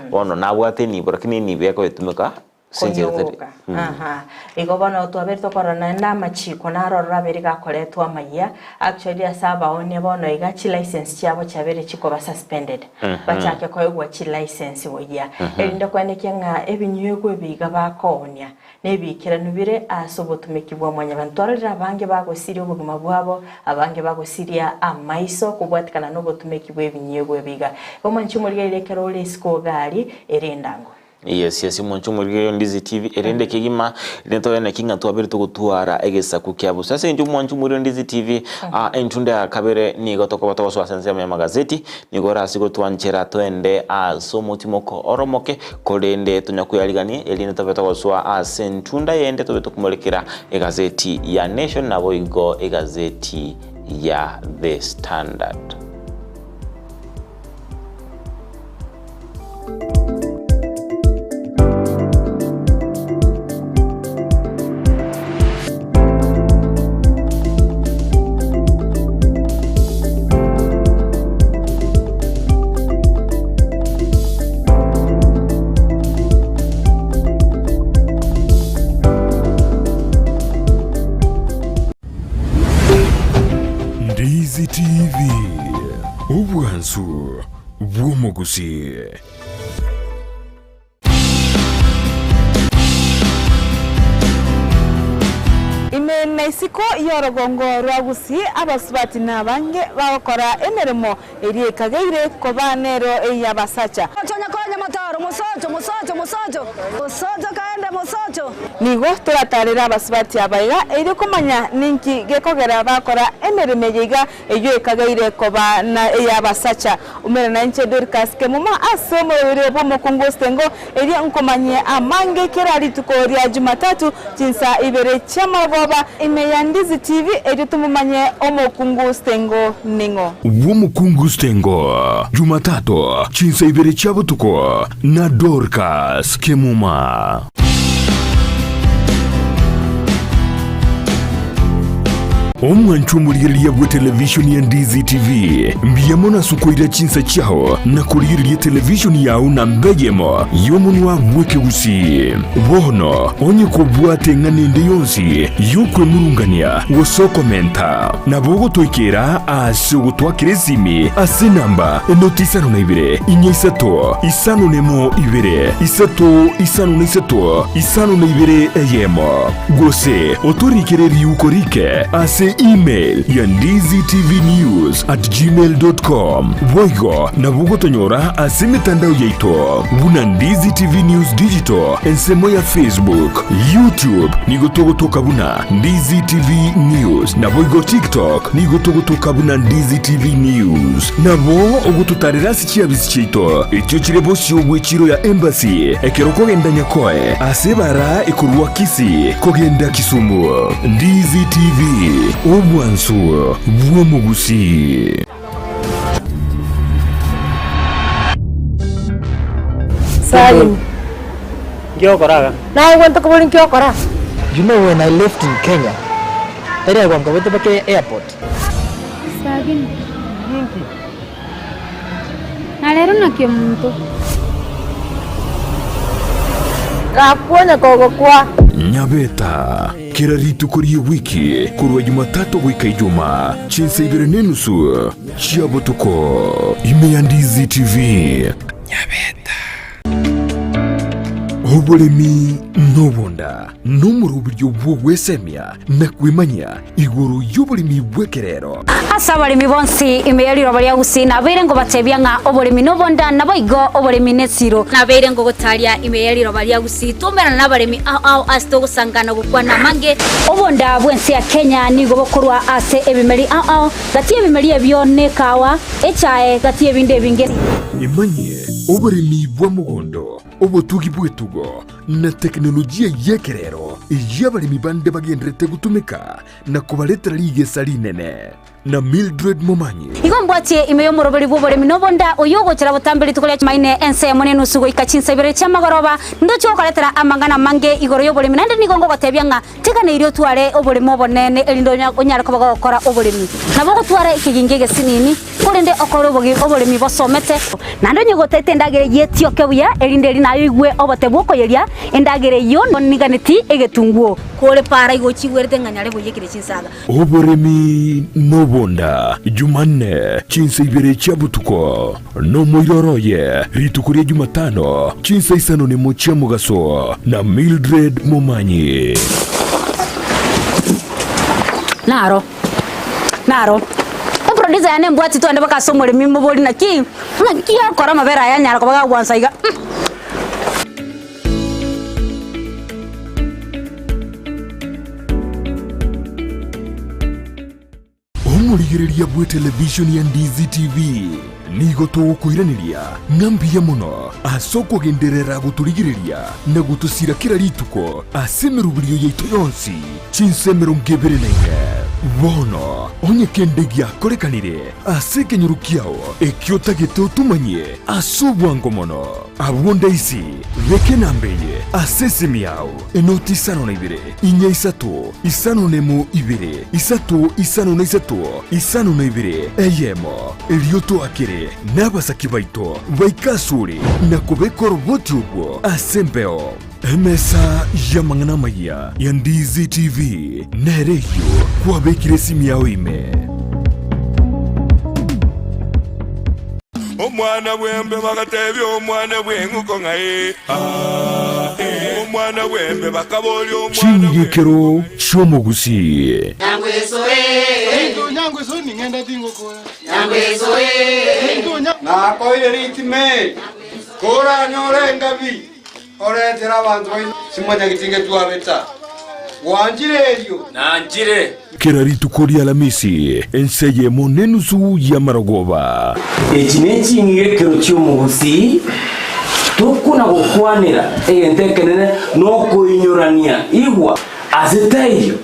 Bono nabwate enibo lakini enibo ekoyetumeka ase enchera etari. Konyooka. Aha. Igo bono twabeire tokorora naende amachiko naro ororo abeire gakoretwa amayia, actually ase abaonia bono iga chilicense chiabo chiabeire chikoba suspended, bachake koegwa chilicense boyia, erinde koenekia ng'a ebinywegwa ebi iga bakoonia nebiikeranu bire ase obotumeki bwa mwanyabanto. Twarorire abange bagosiria obogima bwabo, abange bagosiria amaiso kobwatikana nobotumeki bw'ebinywegwa ebi iga. Igo mwanche omorigereria ekero ore isiko iga aria, ere endango. Yes yes omonche omorigereria Ndizi TV erinde kegima erinde tore naki ng'a twabere togotwara egesaku kia bosa ase eng'encho omwanche omorigereria Ndizi TV ah, entunda ya kabere nigo tokoba togosoa ase ensemo y'amagazeti nigo orase gotwanchera toende ase omotimoko oromoke korende tonya kweyarigania erinde tobe togosoa ase entunda yende tobe tokomorekera egazeti ya Nation naboigo egazeti ya The Standard. Ndizi TV, obwansu bw'omogusi. Ime na isiko y'orogongo rwa Gusii abasubati nabange bagokora emeremo eria ekageire koba nero ey'abasacha. Nigo toratarere abasubati aba iga erio komanya ninki gekogera bakora emeremo eye iga eyio ekageire koba na ey'abasacha. Umera nainche Dorcas Kemuma ase omoroberi bw'omokungu Osengo, erio nkomanyie amange kera rituko ria Jumatatu chinsa ibere chi'amarogoba ime ya Ndizi TV erio tomomanye omokungu Osengo ning'o. Bw'omokungu Stengo, Jumatatu, chinsa ibere chia botuko na Dorcas Kemuma. Omwancho omorigereria bwe televishoni ya Ndizi TV, mbuya mono ase okoira chinsa chiao na korigereria televishoni yao namba eyemo y'omonwa bw'ekegusii. Bono onye kobwate eng'ana ende yonsi y'okwemurungania gose okomenta, nabo ogotoikera ase ogotwakera esimi ase enamba enoti isano na ibere, inya isato, isano nemo ibere, isato isano na isato, isano na ibere eyemo. Gose otorikere riuko rike ase email ya ndizitvnews at gmail dot com. Boigo nabo ogotonyora ase emetandao yaito buna Ndizi TV News Digital ensemo ya Facebook, YouTube nigo togotoka buna Ndizi TV News naboigo TikTok nigo togotoka buna Ndizi TV News. Nabo ogototarera ase chiabisi chiaito echio chire bosio bw'echiro ya Embassy ekero okogenda Nyakoe ase ebara ekorwa Kisii kogenda Kisumu. Ndizi TV. Obwansu bw'omogusii. Salim. Nki okora iga? Naye gwenta kobori nki okora? You know when I left in Kenya, tari agwanka bake airport. Sagini. Ninki? Na rero naki omonto. Gakuonya kogokwa. Nyabeta, kera rituko ri'ewiki korwa Jumatatu goika Ijumaa, chinsa ibere na enusu chia botuko, ime ya Ndizi TV. Nyabeta. Oboremi nobonda nomoroberio bw'ogwesemia na kwemanyia igoro y'oboremi bw'ekerero. Ase abaremi bonsi ime ye riroba ria Gusii nabeire ngobatebia ng'a oboremi nobonda, naboigo oboremi nesiro. Nabeire ngogotaria ime ye riroba ria Gusii twaumerana nabaremi ao ao ase togosangana gokwana amange. Obonda bw'ense ya Kenya nigo bokorwa ase ebimeri ao ao, gati y'ebimeri ebio nekawa, echae, gati y'ebinde ebinge. Emanyie oboremi bwa mogondo, obotugi bw'etugo, na tekinolojia y'ekerero eyio abaremi bande bagendererete gotumeka na kobaretera rigesa rinene. Na Mildred Momanyi. Igo mbwatie ime y'omoroberi bw'oboremi nobonda, oyio ogochera botambe rituko ria Jumaine ensemo nenusu goika chinsa ibere chi'amagoroba, ndoche gokoretera amang'ana amange igoro y'oboremi, naende nigo ngogotebia ng'a teganeirie otware oboremo obonene erinde onyare koba gogokora oboremi. Nabo ogotwara ekegingi egesinini, korende okore oboremi bosomete. Naende onye gotaete endagera eyio etioke buya, erinde eri naye oigwe obote bw'okoyeria endagera eyio niganeti egetunguo. Kore para igo ochigwerete ng'a nyare boyekire chinsaga. Oboremi nobonda, Jumanne, chinsa ibere chia botuko, nomoiroro oye, rituko ria Jumatano, chinsa isano nemo chia mogaso, na Mildred Momanyi. Naro, naro. Eproducer yane embwati twende mpaka ase omoremi mobori naki, naki okora amabere aya anyara koba gagwansa iga. Omorigereria bw'etelevishoni ya Ndizi TV nigo togokoiraneria ng'a mbuya mono ase okogenderera gotorigereria na gotosira kera rituko ase emeroberio yaito yonsi chinsa 24. Bono onye kende giakorekanire ase ekenyoro kiao ekio otagete otomanyie ase obwango mono, abwo ndaisi beka enamba eye ase esimi yao, enoti isano na ibere, inya isato, isano nemo ibere, isato isano na isato, isano na ibere, eyemo. Erio toakere nabasaki baito baike asore na kobeka oroboti orwo ase embeo. Emesa y'amang'ana amayia ya Ndizi TV nere eyio kwabekire esimi yao ime. Omwana bw'embe bagatebia omwana bw'eng'uko ng'a ee, aa, ee. Omwana bw'embe bakaboria omwana Ching'igekero chi'omogusii. Nakoire ritime, koranyore engabi, oretere abanto baino simonyageti ngetwabeta. Gwanchire erio? Nanchire. Kera rituko ri'Alamisi, ense eyemo nenusu y'amarogoba. Echi neching'igekero chi'omogusii, tokona gokwanera egento ekenene nokoinyorania. Igwa, ase taiyo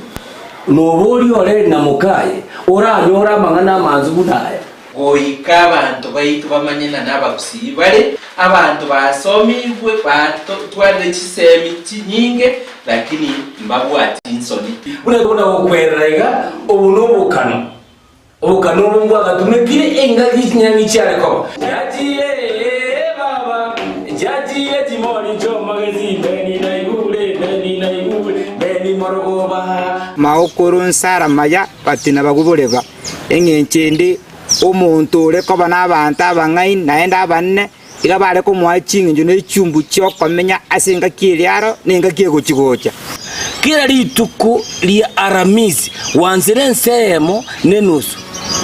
noboria ore na mokaye oranyore amang'ana amansu buna aya. Goika abanto baito bamanye ng'a nabagusii bare, abanto basomigwe, batwarire chisemi chinyinge, lakini mbabwati nsoni. Buna tokona gokwerera iga, obo nobokano, obokano obo mbwagatumekire engaki chinyang'i chiare koba. Chiachire ee baba, chiachire chimori chi'omogesi, Beni naigure, Beni naigure, Beni morogoba. Maokoro nsara maya batina baguboreba. Engencho ende, omonto ore koba nabaanto abang'aini naende abanene, iga bare komoa ching'encho ne chumbu chi'okomenya ase engaki eria aro na engaki egochi-gocha. Kera rituko ria Aramisi gwansire ense eyemo nenusu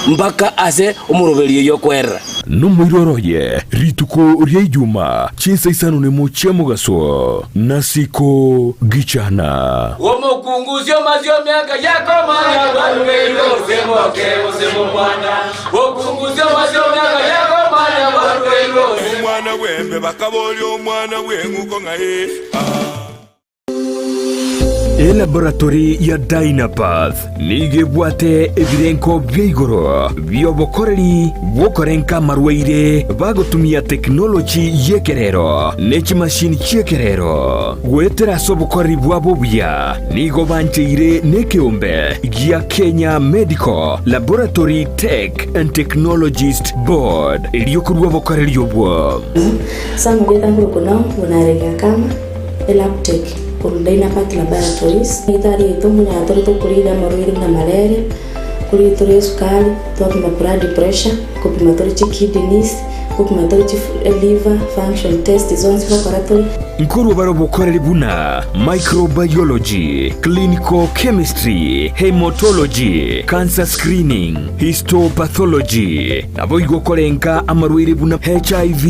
mpaka ase omoroberio oyio okwerera. Nomoiroro oye rituko ria Ijuma chinsa isano nemo chia mogaso, nasiko gichana. Omokungu osio miaka yakomanya barugeire gose moke gose momwana. Okungu osio miaka yakomanya barugeire gose. Omwana bw'embe bakaboria omwana bw'eng'uko ng'a ee, aa. Elaboratory ya Dynapath nigo ebwate ebirenko bia igoro bi'obokoreri bw'okorenka amarwaire bagotumia tekinoloji y'ekerero ne chimashini chi'ekerero. Goetera ase obokoreri bwabo obuya, nigo bancheire nekeombe gia Kenya Medical Laboratory Tech and Technologist Board erio korua obokoreri obwo. Sam Gitanguru Kunao buna Kama Elabtech korwa Dynapath Laboratories. Egitari yaito mbuna tore tokorida amarwaire buna malaria, korida tore esukari, twapima blood pressure, kopima tore chikidneys, kopima tore chi liver function test zonsi gokora tore. Nkorwa bare obokoreri buna microbiology, clinical chemistry, haematology, cancer screening, histopathology, Naboigo korenka amarwaire buna HIV,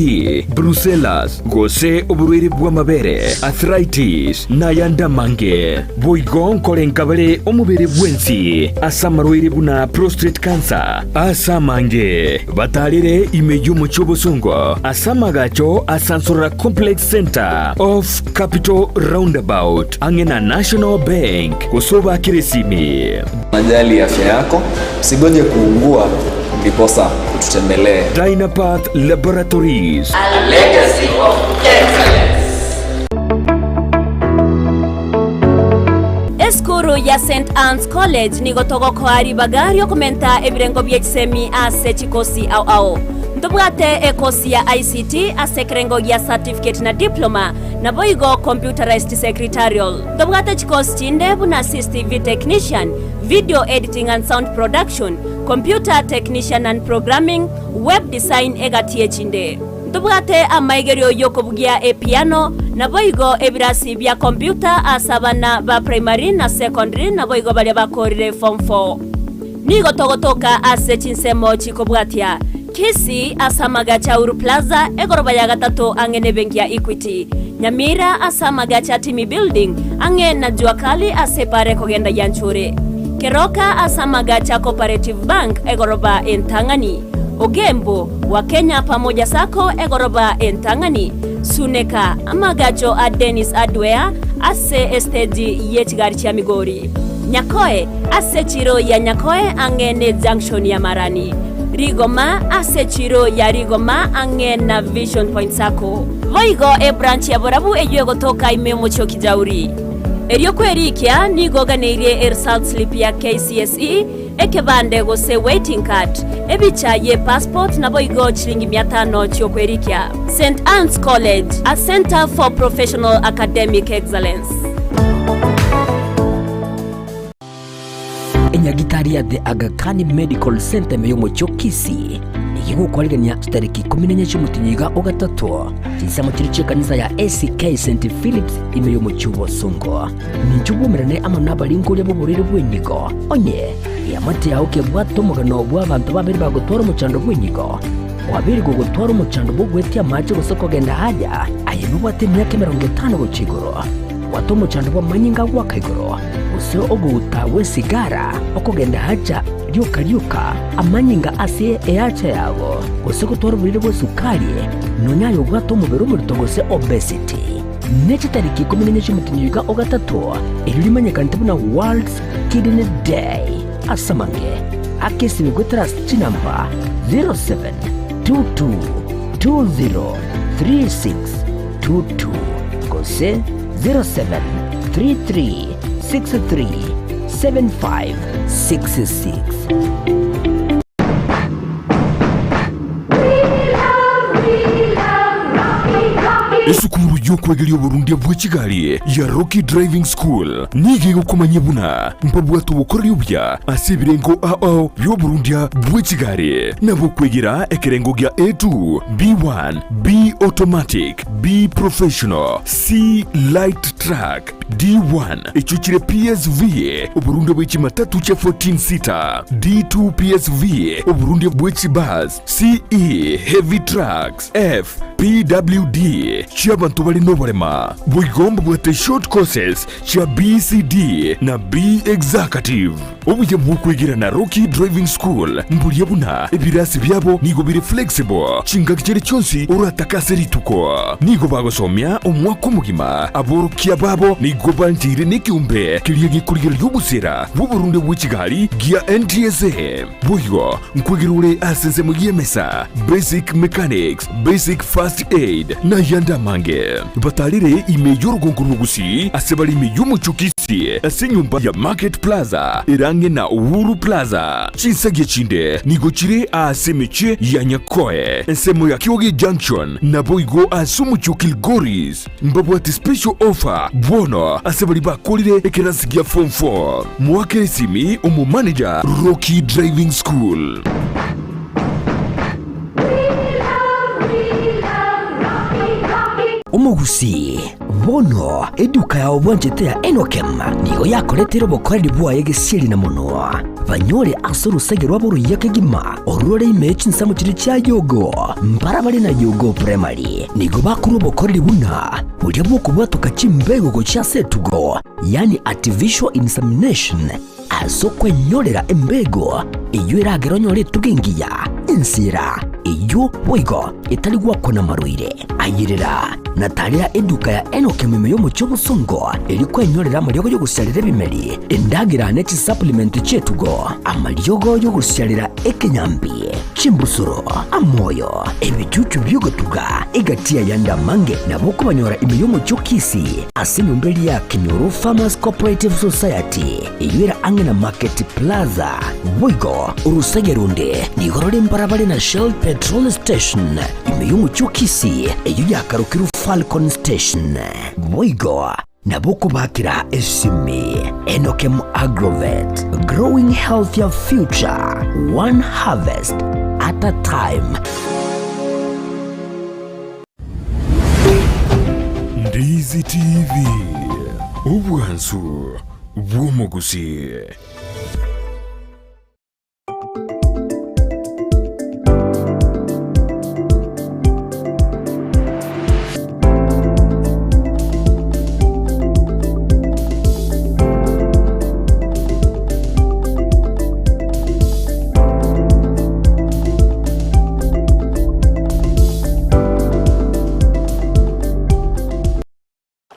brucellas, gose oborwaire bw'amabere, arthritis, na ayande amange. Boigo nkorenka bare omobere bwensi ase amarwaire buna prostate cancer ase amange. Batarere ime y'omochie obosongo ase amagacho a Sansorora Complex Centre off Capital Roundabout ang'e na National Bank gose obakere esimi. Unajali afya yako, usigoje kuugua ndiposa ututembelee. Dynapath Laboratories. A legacy of excellence. Esukuru ya St Anne's College nigo togokoa ribaga riokomenta ebirengo bie chisemi ase chikosi ao ao. Ntobwate ekosi ya ICT ase ekerengo gia certificate na diploma, naboigo computerized secretarial. Ntobwate chikosi chinde buna CCTV technician, video editing and sound production, computer technician and programming, web design egati echinde. Ntobwate amaigerio y'okobugia epiano, naboigo ebirasi bia computer ase abana ba primary na secondary naboigo baria bakorire form 4. Nigo togotoka ase chinsemo chikobwatia, Kisii ase amagacho a Uhuru Plaza, egoroba ya gatato ang'e nebenki ya Equity, Nyamira ase amagacho a Timi Building, ang'e na Jua Kali ase epara ekogenda Gianchure, Keroka ase amagacho a Cooperative Bank, egoroba entang'ani, Ogembo, Wakenya Pamoja Sacco, egoroba entang'ani, Suneka, amagacho a Dennis Hardware ase esteji ye chigari chia Migori. Nyakoe, ase echiro ya Nyakoe ang'e ne junction ya Marani. Rigoma, ase echiro ya Rigoma ang'e na Vision Point Sacco. Boigo ebranch ya Borabu eyio egotoka ime y'omochie o Kijauri. Erio kwerikia nigo oganeirie eresult slip ya KCSE, ekebande gose waiting card, ebicha ye passport naboigo chiringi mia tano chiokwerikia. St Anne's College, a centre for professional academic excellence. Enyagitari ya The Aga Khan Medical Centre ime y'omochie o Kisii nigo egokwarigania chitariki ikomi na enye chi'omotienyi iga o gatato chinsemo chiria chi'ekanisa ya ACK St Philips ime y'omochie o Bosongo. Ninche obwomerane amo nabaringoria b'oborwaire bw'enyigo, onye eamate yao kebwate omogano bw'abanto babere bagotwara omochando bw'enyigo, kwabeire gogotwara omochando bw'ogwetia amache gose kogenda haja, aye nobwate emiaka emerongo etano gochia igoro. Bwata omochando bw'amanyinga agoaka igoro, gose ogouta gw'esigara okogenda hacha rioka rioka, amanyinga ase eacha yago, gose gotwara oborwaire bw'esukari, nonya aye obwate omobere omorito gose obesity. Ne chitariki ikomi na inye chi'omotienyi oika o gatato, erio rimanyekanete buna World's Kidney Day. Ase amange, aka esimi goetera ase chinamba 0722203622 gose 0733637566. Esukuru y'okwegeria oborundia bwe chigari ya Rocky Driving School nigo egokomanyia buna mbabwate obokoreri obuya ase ebirengo ao bi'oborundia bwe chigari nabo okwegera ekerengo gia A2, B1, B Automatic, B Professional, C Light Truck, D1 echio chire PSV, oborundia bwe chimatatu chia 14 seater, D2 PSV, oborundia bwe chibus, CE Heavy Trucks, F PWD chi'abanto bare noborema. Boigo mbabwate short courses chia BCD na B Executive. Obuya bw'okwegera na Rocky Driving School mburia buna ebirasi biabo nigo bire flexible chingaki chire chionsi oratake ase rituko. Nigo bagosomia omwaka omogima. Aborokia babo nigo bancheire nekeombe keria gekorigereria obosera bw'oborundia bwe chigari gia NTSA. Boigo nkwegera ore ase ensemo y'emesa, basic mechanics, basic first aid, na ayande amange. Batarire ime y'orogongo rw'Ogusii ase bare ime y'omochie o Kisii ase enyomba ya Market Plaza ere ang'e na Uhuru Plaza. Chinsagia chinde nigo chire aase emechie ya Nyakoe, ensemo ya Kioge Junction, naboigo ase omochie o Kilgoris. Mbabwate special offer bono ase baria bakorire ekerasi gia form 4. Moakere esimi omomanager Rocky Driving School. Omogusii, bono eduka yao bwanchete ya Enokem nigo yakoretire obokoreri bwaye gesieri na monwa. Banyore ase orosege rwabo oruya kegima, orore ime ye chinsemo chiria chia Yogo, mbarabare na Yogo Primary. Nigo bakorwa obokoreri buna boria bw'okobwatoka chimbego gochia ase etugo, yaani artificial insemination, Ase okwenyorera embego eyio eragere onyore etugo engiya, ensira eyio boigo etari gwakwa namarwaire. Ayerera na tarera eduka ya Enock ime y'omochie obosongo erio kwenyorera amariogo y'ogosiarera ebimeri, endagera ne chisupplement chi'etugo, amariogo y'ogosiarera ekenyambi, chimbusuro, amoyo, ebichuchu bi'ogotuga, egati y'ayande amange nabo okobanyora ime y'omochie o Kisii. Ase enyomba eria ya Kinyoro Farmers Cooperative Society, eyio ere ang'e na Market Plaza. Boigo orosege ronde nigo rore mbarabare na Shell Petrol Station ime y'omochie o Kisii, eyio yakarokirwe Falcon Station. Boigo nabo okobakera esimi Enokem Agrovet, growing healthier future, one harvest at a time. Ndizi TV, obwansu bw'omogusii.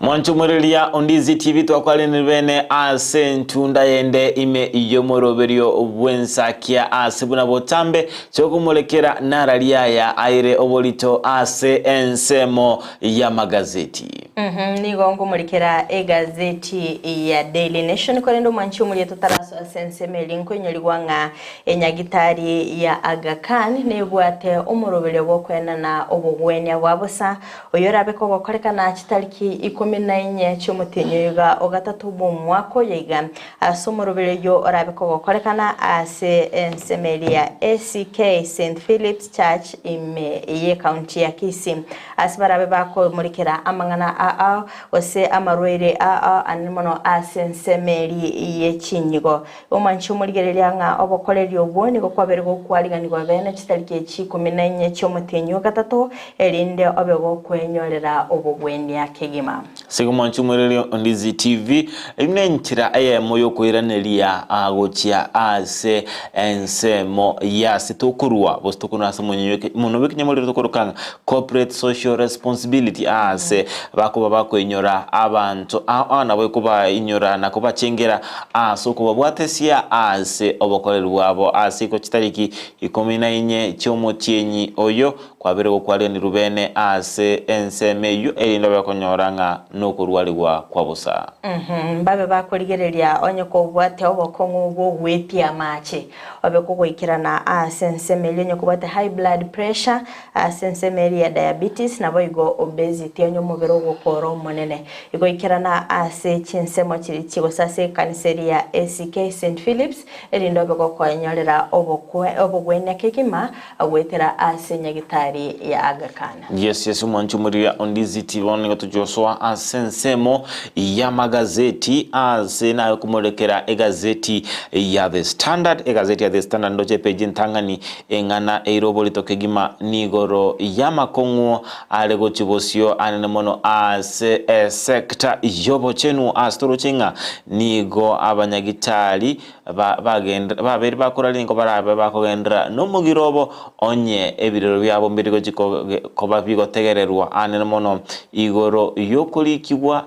Mwanchomwereria Ondizi TV twakwarenire bene ase entunda yende ime y'omoroberio bw'ensakia ase buna botambe chokomorekera narariaya aire oborito ase ensemo y'amagazeti. Mhm, nigo nkomorikera egazeti ya Daily Nation korende omwanchi omoria totarasoa ase ensemo eria nkoinyorigwa ng'a enyagitari ya Aga Khan nebwate omoroberio bw'okoenana obogwenia bwa bosa oyo orabe kogokorekana chitariki ikomi na inye chi'omotienyi oyo iga ogatato bw'omwaka oyo iga ase omoroberio oyio orabe kogokorekana ase ensemo eria ya ACK St Philip's Church ime y'ecounty ya Kisii. Ase barabe bakomorikera amang'ana ao gose amarwaire ao anene mono ase ensemo eria ye chinyigo. Omwanche omorigereria ng'a obokoreri obwo nigo kwabeire gokwariganigwa bene chitariki echi ikomi na inye chi'omotienyi o gatato, erinde obe gokwenyorera obogwenia kegima. Ase omwanche omorigereria o Ndizi TV, eyio nenchera eyemo yokoiraneria gochia ase ensemo y'ase tokorua, gose tokorua ase omonwe bw'ekenyamorero tokoroka ng'a Corporate Social Responsibility aase bakoba bakoinyora abanto ao nabo ekobainyora na kobachengera ase okobabwatesia ase obokoreri bwabo ase iko chitariki ikomi na inye chi'omotienyi oyo kwabere gokwarenirwe bene ase ensemo eyio erinde babe konyora ng'a nokorwarigwa kwa bosa. Mbabe bakorigereria onye kobwate obokong'u bw'ogwetia amache. Obe kogoikerana ase ensemo eria onye kobwate high blood pressure, ase ensemo eria ya diabetes, naboigo obesity onye omobere ogokora omonene. Igoikerana ase chinsemo chiria chi gose ase ekanisa eria ya ACK St Philips, erinde obe gokoenyorera obokwe obogwenia kegima goetera ase nyagitari ya Aga Khan. Yes yes omwanchi omoriria Ondizi TV bono nigo tochiosoa ase. ase ensemo y'amagazeti ase naye komorekera egazeti ya The Standard. Egazeti ya The Standard ndoche epeji entang'ani eng'ana eire oborito kegima nigoro y'amakong'u are gochia bosio anene mono ase esecta y'obochenu ase toroche ng'a nigo abanyagitari babeire bakoraria nigo barabe bakogenderera nomogiro obo, onye ebirero biabo mbiri gochia koba bigotegererwa anene mono igoro y'okorikigwa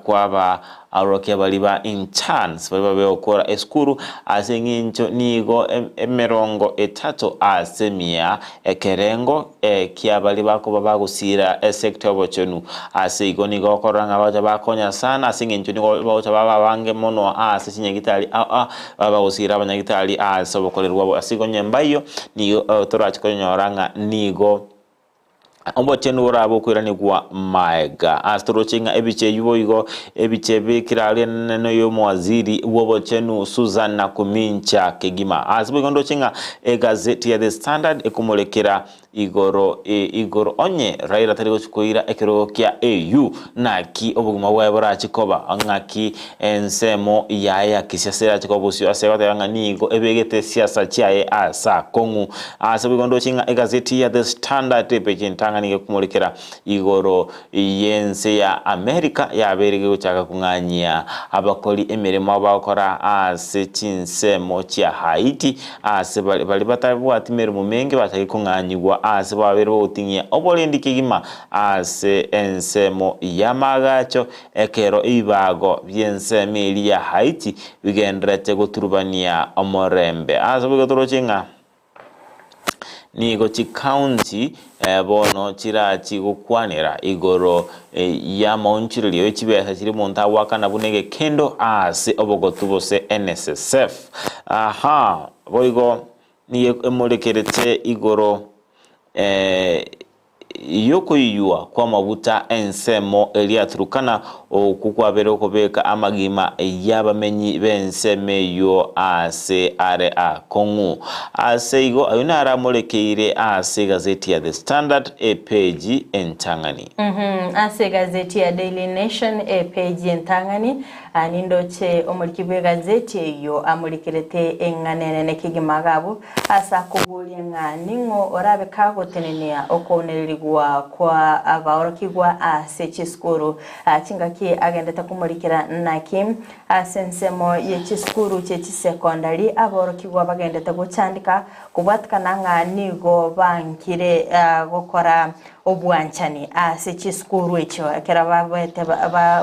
kwaba aorokia baria ba interns baria babe gokora esukuru ase eng'encho nigo emerongo etato ase emia ekerengo kia baria bakoba bagosiira esector y'obochenu. Ase igo nigo okorora ng'a bagocha bakonya sana ase eng'encho nigo bagocha baba abange mono ase chinyagitari ao ao baba bagosiira abanyagitari ase obokoreri bwabo. Ase igo onye mbaiyo nigo torache konyora ng'a nigo Obochenu borabe okoiranigwa maega. Ase toroche ng'a ebicha eyio boigo ebicha ebekire aria enene y'omowaziri bw'obochenu Susan Nakumincha kegima. Ase boigo ndoche ng'a egazeti ya The Standard ekomorekera igoro igoro onye Raila tari gochi koira ekerogo kia AU naki obogima bwaye borachi koba ng'aki ensemo yaye ya kisiasa erache koba bosio ase goteba ng'a nigo ebegete siasa chiaye ase akong'u. Ase boigo ndoche ng'a egazeti ya The Standard epeji entang'ani gekomorikera igoro y'ense ya America yabeire gegochaka kong'anyia abakori emeremo abagokora ase chinsemo chia Haiti ase baria batabwati meremo menge bachake kong'anyigwa ase babeire bagoting'ia oborendi kegima ase ensemo y'amaagacho Ekero ebibago bi'ensemo eria ya Haiti bigendererete goturubania omorembe. Ase boigo toroche ng'a nigo chikaunti bono chirachi gokwanera igoro y'amaonchorerio ye chibesa chiria omonto agoakana buna egekendo ase obogotu gose NSSF. Aha, boigo nigo emorekerete igoro Y'okoiywa kw'amaguta ensemo eria Turukana, okwo kwabeire okobeka amagima y'abamenyi b'ensemo eyio aase are akong'u. Ase igo ayio naro amorekeire ase egazeti ya The Standard epeji entang'ani. Ase egazeti ya Daily Nation epeji entang'ani, nindoche omoriki bw'egazeti eyio amorekerete eng'ana enene kegima iga abwo, Ase akoboria ng'a ning'o orabe kagotenenia okounererigwa kwa abaorokigwa ase chisukuru, chingaki agendete komorikera naki ase ensemo ye chisukuru chie chisekondari aborokigwa bagendete gochandika kobwatikana ng'a nigo bankire gokora obwanchani ase chisukuru echio ekero babete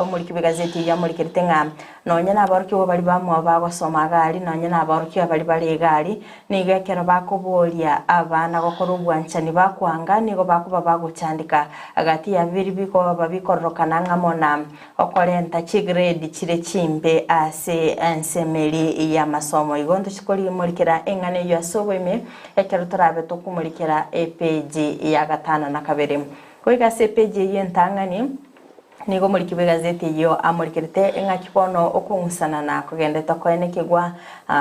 omoriki bw'egazeti eyio amorikerete ng'a Nonya naborokigwa baria bamwabo bagosoma gari, nonya naborokigwa baria bare egari, nigo ekero bakoboria abana gokora obwanchani bakwanga, nigo bakoba bagochandeka gati ya biria bikoba bikororokana ng'a na okorenta chigrade chire chimbe ase ensemo eria y'amasomo. Igo ntochie korimorikera eng'ana eyio ase oboime ekero torabe tokomorikera epeji ya gatano na kabere. Goika ase epeji eyio entang'ani. Nigo omoriki bw'egazeti eyio amorikerete eng'aki bono okong'usanana kogendete koenekigwa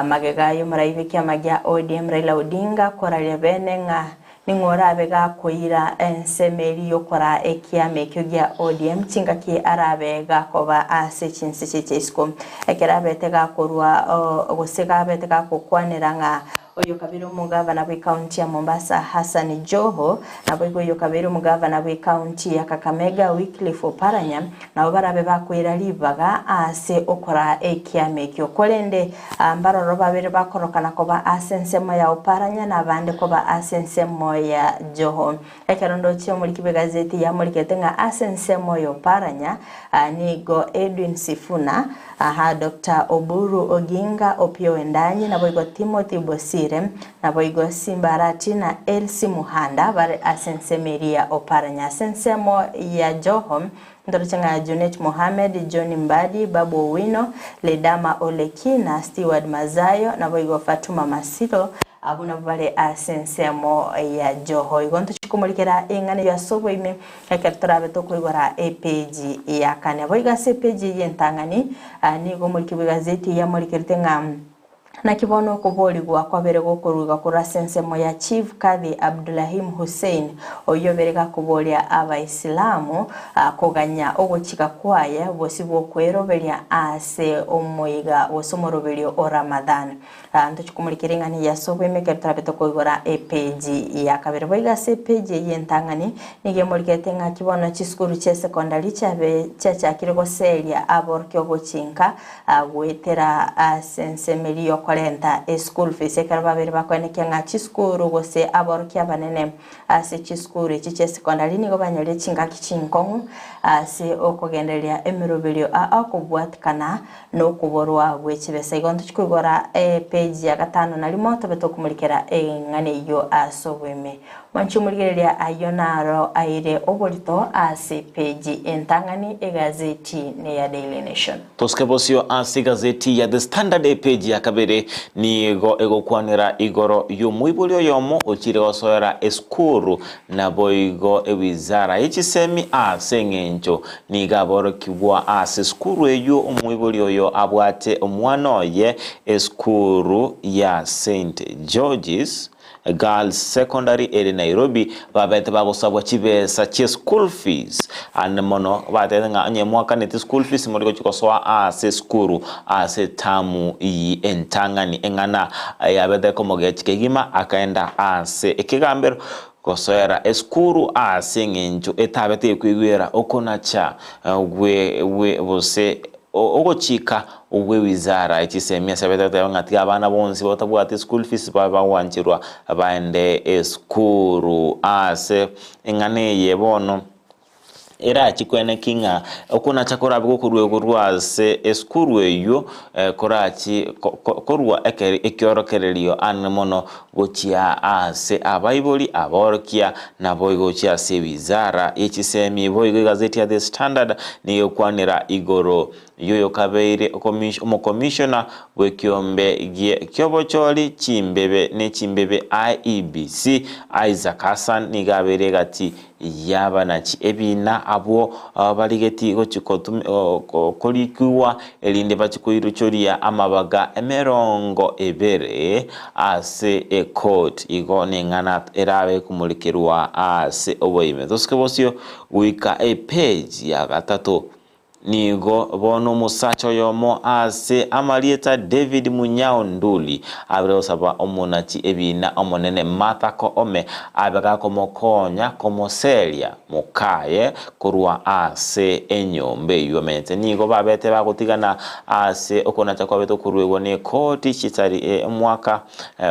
magega y'omorai bw'ekiama gia ODM Raila Odinga koraria bene ng'a ning'o orabe gakoira ensemo eria y'okoraa ekiama ekio gia ODM chingaki arabe gakoba ase chinse chiacha isiko ekero abete gakorwa gose gabete gakokwanera ng'a Oyo kabere omogavana bw'ecounty ya Mombasa Hassan Joho, naboigo oyo kabere omogavana bw'ecounty ya Kakamega Wycliffe Oparanya nabo barabe bakoira ribaga ase okoraa ekiama ekio. Korende mbaroro babere bakorokana koba ase ensemo ya Oparanya na abande koba ase ensemo ya Joho. Ekero ndoche omoriki bw'egazeti yamorikete ng'a ase ensemo y'Oparanya nigo Edwin Sifuna, aha Doctor Oburu Oginga Opiyo Wendanyi naboigo Timothy Bosire, naboigo Simba Arati na Elsie Muhanda bare ase ensemo eria ya Oparanya. Ase ensemo ya Joho ndoroche ng'a Junet Mohamed, John Mbadi, Babu Owino, Ledama Ole Kina, Steward Mazayo naboigo Fatuma Masilo Abwo nabwo bare ase ensemo ya Joho. Igo ntochie komorikera eng'ana eyio ase oboime ekero torabe tokoigora epeji ya kane. Boigo ase epeji eye entang'ani, nigo omoriki bw'egazeti eyio amorikerete ng'a. Naki bono okoboorigwa kwabere gokoruegwa korwa ase ensemo ya Chief Kadhi Abdulahim Hussein, oyio obere gakoboria Abaisilamu koganya ogochika kwaye bosio bw'okweroberia ase omoiga gose omoroberio o Ramadhan. Ntochie komorikera eng'ana eye ase oboime ekero torabe tokoigora epeji ya kabere. Boigo ase epeji eyio entang'ani nigo emorikerete ng'aki bono chisukuru chia secondary chiabe chiachakire goseria aborokigwa gochinka Goetera ase ensemo eria y'okorenta eschool fees ekero babere bakoenekia ng'a chisukuru gose aborokia abanene ase chisukuru echi chia secondary nigo banyorire chingaki chinkong'u ase okogendereria emeroberio aa okobwatikana nokoborwa gwe chibesa. Igo ntochi koigora epage ya gatano na rimo tobe tokomorikera eng'ana eyio ase oboime. Mwanche omorigereria ayio naro aire oborito ase epage entang'ani egazeti neya Daily Nation. Tosike bosio ase egazeti ya The Standard epeji ya kabere nigo egokwanera igoro y'omoibori oyomo ochire gosoera esukuru naboigo ewizara ye chisemi ase eng'encho nigo aborokigwa ase esukuru eyio omoibori oyo abwate omwana oye esukuru ya St George's Girls Secondary ere Nairobi babete bagosabwa chibesa chie school fees ande mono batebete ng'a onye mwakaneti school fees mori gochia gosoa ase esukuru ase etamu iyi entang'ani eng'ana yabete komogechi kegima akaenda ase ekegambero gosoera esukuru ase eng'encho etabete ekoigwera okonacha gwe gwe gose Ogochika gw'ewizara ye chisemi ase abete goteba ng'a tiga abana bonsi batabwati school fees babe bagwancherwa baende esukuru. Ase eng'ana eye bono erachi koeneki ng'a okonacha korabe gokorwa korwa ase esukuru eywo korachi korwa ekiorokererio anene mono gochia ase abaibori, aborokia, naboigo gochia ase ewizara ye chisemi. Boigo egazeti ya The Standard nigo egokwanera igoro y'oyokabeire omokomishona bw'ekiombe ki'obochori chimbebe ne chimbebe IEBC, Isaac Hassan nigo abeire egati Y'abanachi ebiina abwo barigeti gochia korikigwa, erinde bachie koirochoria amabaga emerongo ebere ase ekoti. Igo neng'ana erabe ekomorekerwa ase oboime. Tosuke bosio goika epeji ya gatato. Nigo bono omosacha oyomo ase amarieta David Munyao Nduli abere gosaba omonachi ebiina omonene Martha Koome abe gakomokonya komoseria mokaye korwa ase enyomba eyio amenyete. Nigo babete bagotigana ase okonacha kwabete okoruegwa nekoti chitari omwaka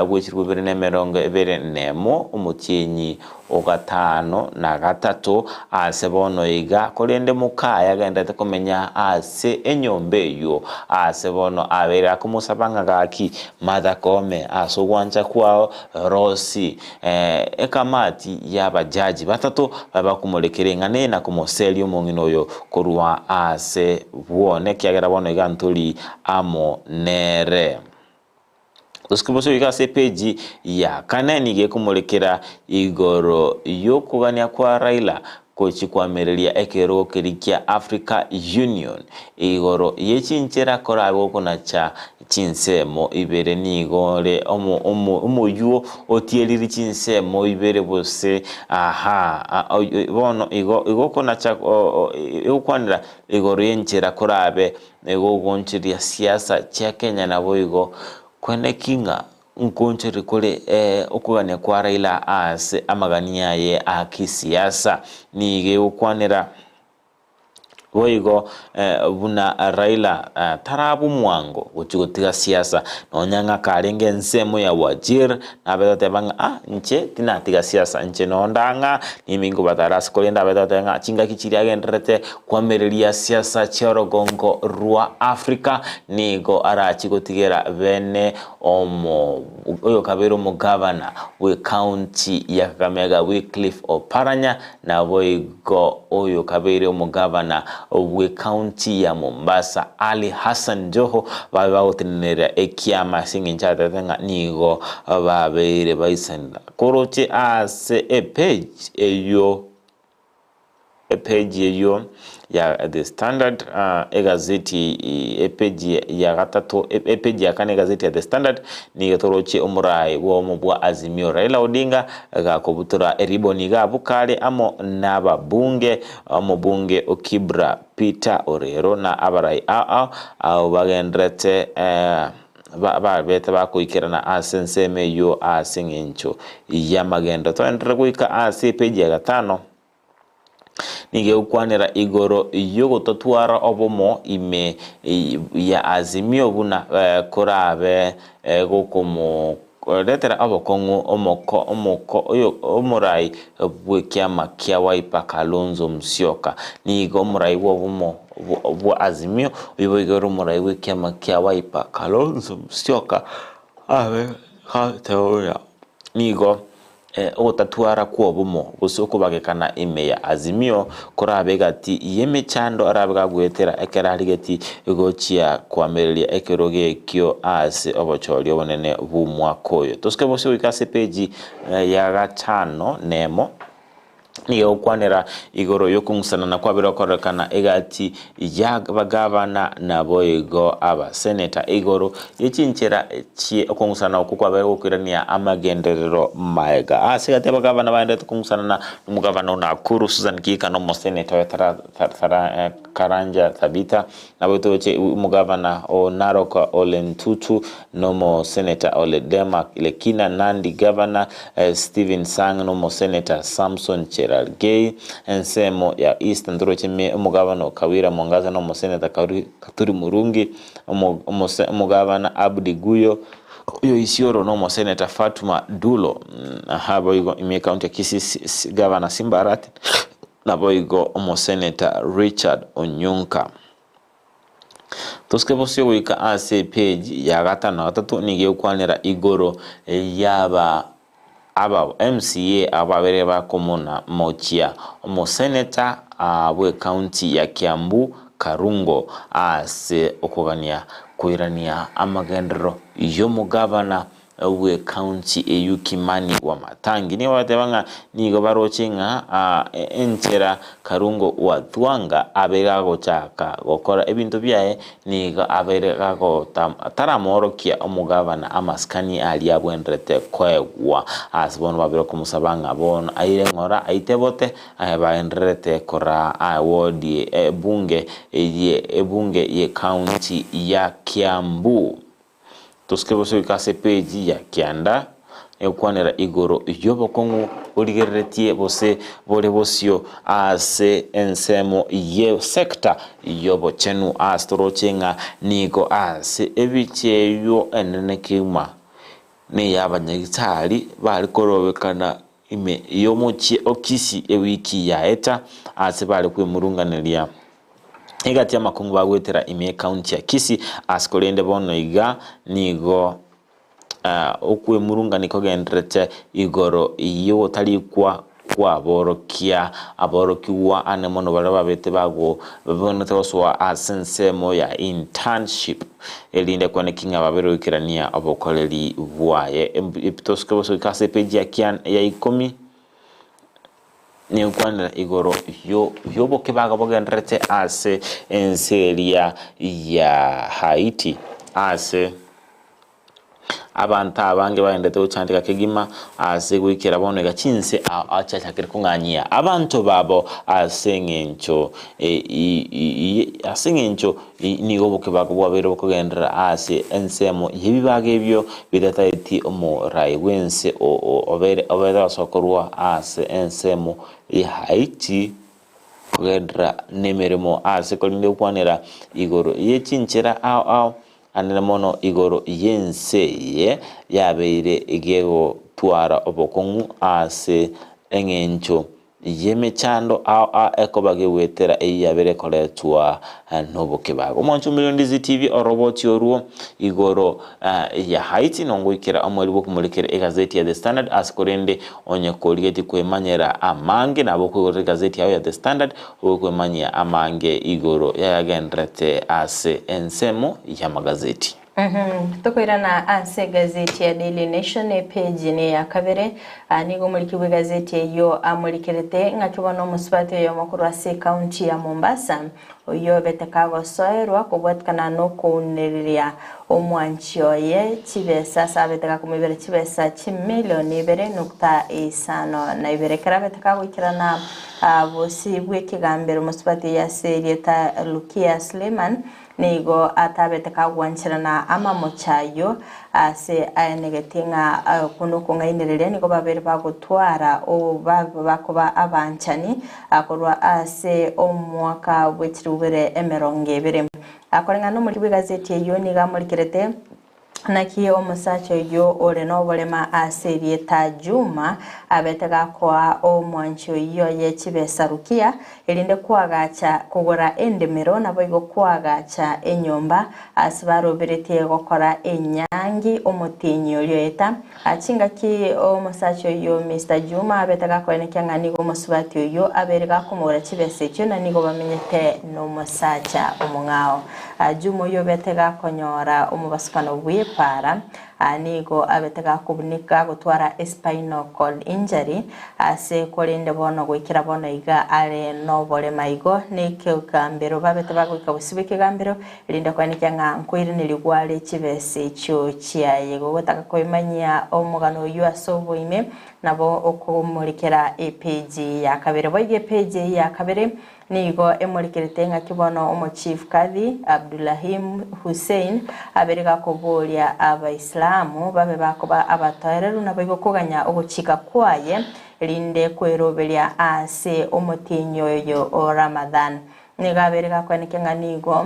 bwe 2021 omotienyi Ogatano na gatato aase bono iga, korende mokaye agenderete komenya ase enyomba eyio. Aase bono abeire akomosaba ng'a gaki, Martha kome ase ogwancha kwao, Rosi, ekamati y'abajaji batato babe bakomorekera eng'ana eye na komoseria omong'ina oyo korwa aase bwone, ekiagera bono iga ntori amo nere. Gose goika ase epeji ya kane nigo ekomorekera igoro y'okogania kwa Raila gochia koamereria ekerogo keria kia Africa Union igoro ye chinchera korabe gokonacha chinsemo ibere nigo ore omoyuo otieriri chinsemo ibere gose aha bono igo igokonacha egokwanera igoro y'enchera korabe Nigo ogonchoria siasa chia Kenya naboigo kweneki ng'a nkonchoria kore okogania kwa Raila ase amagania aye a kisiasa. Nigo egokwanera boigo buna Raila tarabwa omwango gochia gotiga siasa nonya ng'a karenge ensemo ya Wajir Nabete goteba ng'a, Ah, inche tinatiga siasa, inche noo ndang'a, nimi nkobatara ase korende abete goteba ng'a chingaki chiria agendererete koamereria siasa chi'orogongo rwa Africa, nigo arachie gotigera bene omo oyokabere omogavana bw'ecounty ya Kakamega Wycliffe Oparanya, Naboigo oyokabeire omogavana bw'ecounty ya Mombasa, Ali Hassan Joho, babe bagotenenera ekiama ase engencho atebete ng'a nigo babeire baisanera. Koroche ase epage eyio. Epeji eyio ya The Standard, egazeti epeji ya gatato, epeji ya kane egazeti ya The Standard nigo toroche omorai bw'obomo bwa Azimio Raila Odinga gakobutora eriboni iga abwo kare amo nababunge, omobunge o Kibra Peter Orero na abarai ao ao abwo bagendererete babete bakoikerana ase ensemo eyio ase eng'encho y'amagendo. Toenderere goika ase epeji ya gatano. Nigo egokwanera igoro y'ogototwara obomo ime ya Azimio buna korabe gokomoretera obokong'u omoko omoko oyo omorai bw'ekiama kia Wiper Kalonzo Musyoka. Nigo omorai bw'obomo bwa Azimio oyo boigo ore omorai bw'ekiama kia Wiper Kalonzo Musyoka abe nigo Ogotatwara kw'obomo gose okobagekana ime ya Azimio korabe egati y'emechando arabe gagoetera ekero arigeti gochia koamereria ekerogo ekio ase obochori obonene bw'omwaka oyo. Tosuke bosio goika ase epeji ya gatano nemo. Nigo egokwanera igoro y'okong'usanana kwabere gokorekana egati y'abagavana naboigo abaseneta igoro ye chinchera chie okong'usana okwo kwabere gokoirania amagenderero maega. Ase egati y'abagavana baenderete kong'usanana nomogavana o Nakuru Susan Kihika na omoseneta oye Karanja Thabita Nabo toroche omogavana o Narok Ole Ntutu na omoseneta Ole Denmark Lekina, Nandi Gavana Stephen Sang na omoseneta Samson Cherargei. Ensemo ya East ntoroche omogavana o Kawira Mwangaza na omoseneta Katuri Murungi, omogavana Abdi Guyo oyo Isiolo na omoseneta Fatuma Dulo. Naboigo ime ekaunti ya Kisii Gavana Simba Arati. Naboigo omoseneta Richard Onyonka. Tosike bosio goika ase epage ya gatano na gatato nigo egokwanera igoro yaba aba MCA aba babere bakomona mochia omoseneta bwe county ya Kiambu Karungo ase okogania koirania amagenderero yomogabana bw'ekaunti eyio Kimani Wamatangi nigo bagateba ng'a nigo baroche ng'a enchera Karungo Wathwanga abeire agochaka gokora ebinto biaye nigo abeire taramoorokia omogabana amasikani aria abwenerete koegwa ase bono babere komosaba ng'a bono aire ng'ora aite bote bagendererete koraa ewodi ebunge eye ebunge y'ekaunti ya Kiambu. Tosike gose goika ase epeji ya kianda egokwanera igoro y'obokong'u borigereretie gose bore bosio ase ensemo ye sector y'obochenu ase toroche ng'a nigo ase ebichie eyio enene kegima ney'abanyagitari bare korobekana ime y'omochie o Kisii ewiki yaeta ase bare kwemurunganeria Egati y'amakungu bagoetera ime y'ekaunti ya Kisii ase korende bono iga nigo okwemurungania kogendererete igoro y'ogotarikwa kw'aborokia aborokigwa ane mono baria babete bago babwenerete gosoa ase ensemo ya internship erinde kweneki ng'a babere goikerania obokoreri bwaye. Tosuke bosa goika ase epeji ya kian ya ikomi. Nigokwanera igoro y'obokebago bogendererete ase ense eria ya Haiti, ase abanto abange bagendererete gochandeka kegima ase goikera bono iga chinse ao chiachakire kong'anyia abanto babo ase eng'encho ase eng'encho Nigo obokebago bwabeire bokogenderera ase ensemo y'ebibago ebio bitataeti omorai bw'ense obeire ase korwa ase ensemo ya Haiti kogenderera nemeremo ase korende gokwanera igoro ye chinchera ao ao anene mono igoro y'ense eye yabeire gegotwara obokong'u ase eng'encho Y'emechando ao ao ekoba gegwetera eyio yabere ekoretwa nobokebago. Omwancho Million Dizzy TV oroboti orwo igoro ya Haiti nongoikera omweri bw'okomorekera egazeti ya The Standard ase korende onye korigetie kwemanyera amange nabo okoigorera egazeti yao ya The Standard ogokwemanyia amange igoro yayagendererete ase ensemo y'amagazeti. Tokoirana ase egazeti ya Daily Nation epeji ne ya kabere, nigo omoriki bw'egazeti eyio amorikerete ng'aki bono omosubati oyomo korwa ase ekaunti ya Mombasa oyio obete kagosoerwa kobwatikana nokounereria omwanchi oye chibesa ase abete gakomoibera chibesa chimilioni ibere nukta isano na ibere. Ekero abete kagoikerana bosio bw'ekegambero omosubati oyio ase erieta Lukia Suleiman Nigo atabete kagwancherana amamocho ayio ase aenegeti ng'a okwo nokong'ainereria, nigo babere bagotwara bakoba abanchani korwa ase omwaka bwe chirubere emerongo ebere. Koreng'ana nomoriki bw'egazeti eyio nigo amorikerete Naki omosacha oyio ore noborema ase erieta Juma abete gakoa omwanchi oyio oye chibesa Rukia, erinde koagacha kogora endemero naboigo koagacha enyomba ase baroberetie gokora enyangi omotienyi oria oeta. Chingaki omosacha oyio Mister Juma abete gakoenekia ng'a nigo omosubati oyio abeire gakomogora chibesa echio na nigo bamenyete nomosacha omong'ao. Juma oyio obete gakonyora omobasukano bw'epaara nigo abete gakobunika gotwara espinal cord injury ase korende bono goikera bono iga are noborema igo nekegambero babete bagoika bosio bw'ekegambero Erinde koenekia ng'a nkoiranerigwa are chibesa echio chiaye. Gogotaka koimanyia omogano oyio ase oboime, nabo okomorekera epeji ya kabere. Boigo epeji eyio ya kabere nigo emorekerete ng'aki bono omochief Kadhi Abdulahim Hussein abere gakoboria Abaislamu babe bakoba abatoereru naboigo koganya ogochika kwaye erinde kweroberia ase omotienyi oyo o Ramadhan. Nigo abeire gakoenekia ng'a nigo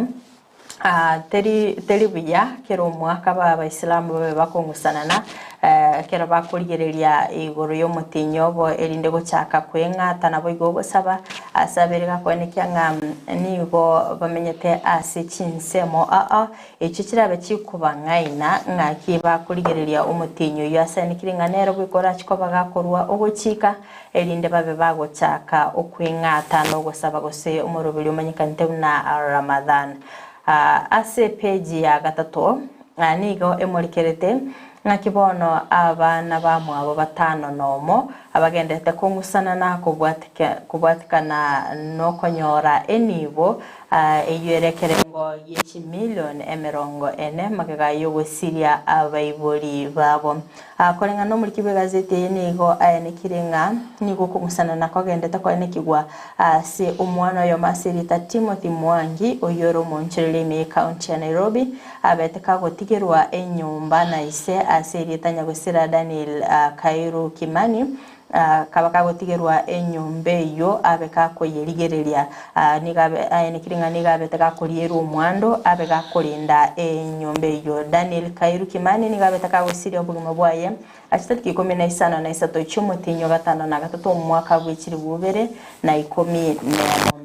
teri teri buya kera omwaka ba abaisilamu babe bakong'usanana ekero bakorigereria igoro y'omotinyi obo erinde gochaka kweng'ata naboigo ogosaba ase abeire gakoenekia ng'a nigo bamenyete ase chinsemo aa echio chirabe chikobang'aina ng'aki bakorigereria omotinyi oyio asenekire ng'a nere bweka orache koba gakorua ogochika erinde babe bagochaka okweng'ata na ogosaba gose omoroberi omanyekanete buna Ramadhan. Ase epeji ya gatato nigo emorikerete ng'aki bono abana bamwabo batano nomo abagenderete kong'usanana kobwatikana nokonyora enibo eyio ere ekerengo gie chimilion emerongo ene magega y'ogosiria abaibori babo. Koreng'ana nomoriki bw'egazeti eye nigo aenekire ng'a nigo okong'usanana kogendete koenekigwa ase omwana oyomo ase erieta Timothy Mwangi oyio ore omoonchoreria ime y'ecounty ya Nairobi abete kagotigerwa enyomba na ise ase erieta Nyagosira Daniel Kairu Kimani Akaba kagotigerwa enyomba eyio abe gakoyerigereria, nigo abe aenekire ng'a nigo abete gakorierwa omwando, abe gakorenda enyomba eyio. Daniel Kairu Kimani nigo abete kagosiria obogima bwaye ase chitariki ikomi na isano na isato chi'omotienyi o gatano na gatato omwaka bwe chilifu ibere na ikomi nemo.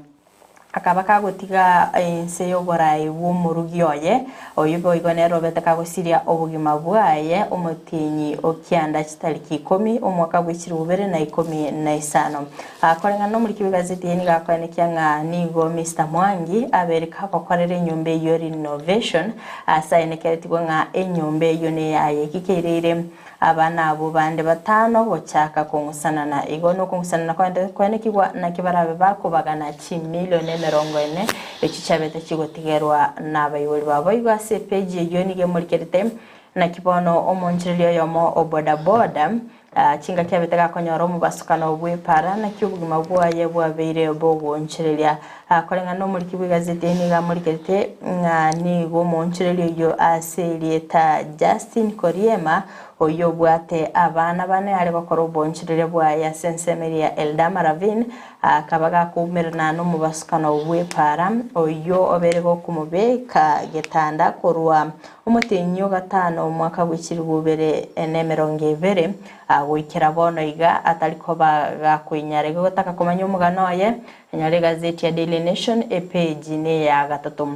Akaba kagotiga ense y'oboraai bw'omorugi oye, oyio boigo nere obete kagosiria obogima bwaye omotienyi o kianda chitariki ikomi, omwaka bwe chilifu ibere na ikomi na isano. Koreng'ana nomoriki bw'egazeti eye nigo akoenekia ng'a nigo Mister Mwangi abeire kagokorera enyomba eyio renovation ase aenekeretigwe ng'a enyomba eyio neyaye. Eki keireire Abana abwo bande batano gochaka kong'usanana. Igo nokong'usanana kwaye koenekigwa naki barabe bakobagana chimilion emerongo ene echio chiabete chigotigerwa nabaibori babo. Igo ase epeji eyio nigo emorikerete naki bono omonchereria oyomo o bodaboda chingaki abete gakonyora omobasukano bw'epara naki obogima bwaye bwabeire bogoonchereria. Koreng'ana nomoriki bw'egazeti eye nigo amorikerete ng'a nigo omoonchoreria oyio ase erieta Justin Koriema oyio obwate abana bane are gokora oboonchoreria bwaye ase ensemo eria ya Eldama Ravine akaba gakoumerana nomobasukano bw'epaara oyio obere gokomobeka getanda korwa omotienyi o gatano omwaka bwe chilifu ibere na emerongo ebere goikera bono iga atari koba gakoinyara. Igo gotaka komanya omogano oye Nyora egazeti ya Daily Nation epeji neya gatato.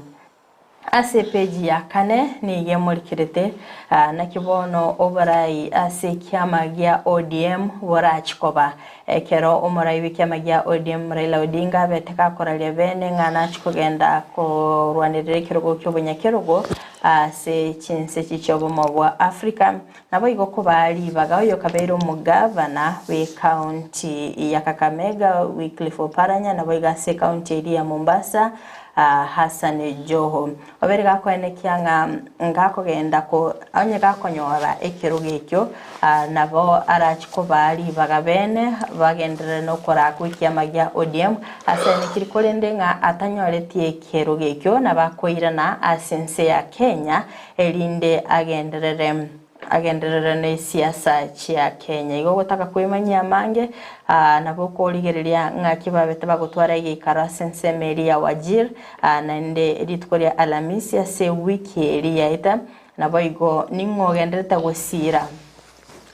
Ase epeji ya kane nigo emorikerete naki bono oborai ase ekiama gia ODM borachi koba. Ekero omorai bw'ekiama gia ODM Raila Odinga abete gakoraria bene ng'a nachie kogenda korwanerera ekerogo ki'obonyakerogo ase chinse echi chi'obomo bwa Africa, naboigo kobaa ribaga oyokabeire omogavana bw'ecounty ya Kakamega Wycliffe Oparanya naboigo ase ecounty eria ya Mombasa Hassan Joho. Obere gakoenekia ng'a ngakogenda ko onye gakonyora ekerogo ekio, nabo arachi kobaa ribaga bene bagenderere nokoraa gw'ekiama gia ODM ase enekiri korende ng'a atanyoretie ekerogo ekio nabo akoirana ase ense ya Kenya erinde agenderere agenderere nesiasa chia Kenya. Igo ogotaka kwemanyia amange nabo okorigereria ng'aki babete bagotwara egeikaro ase ensemo eria ya Wajir naende rituko ria Alamisi ase ewiki eria yaeta, naboigo ning'o ogenderete gosiira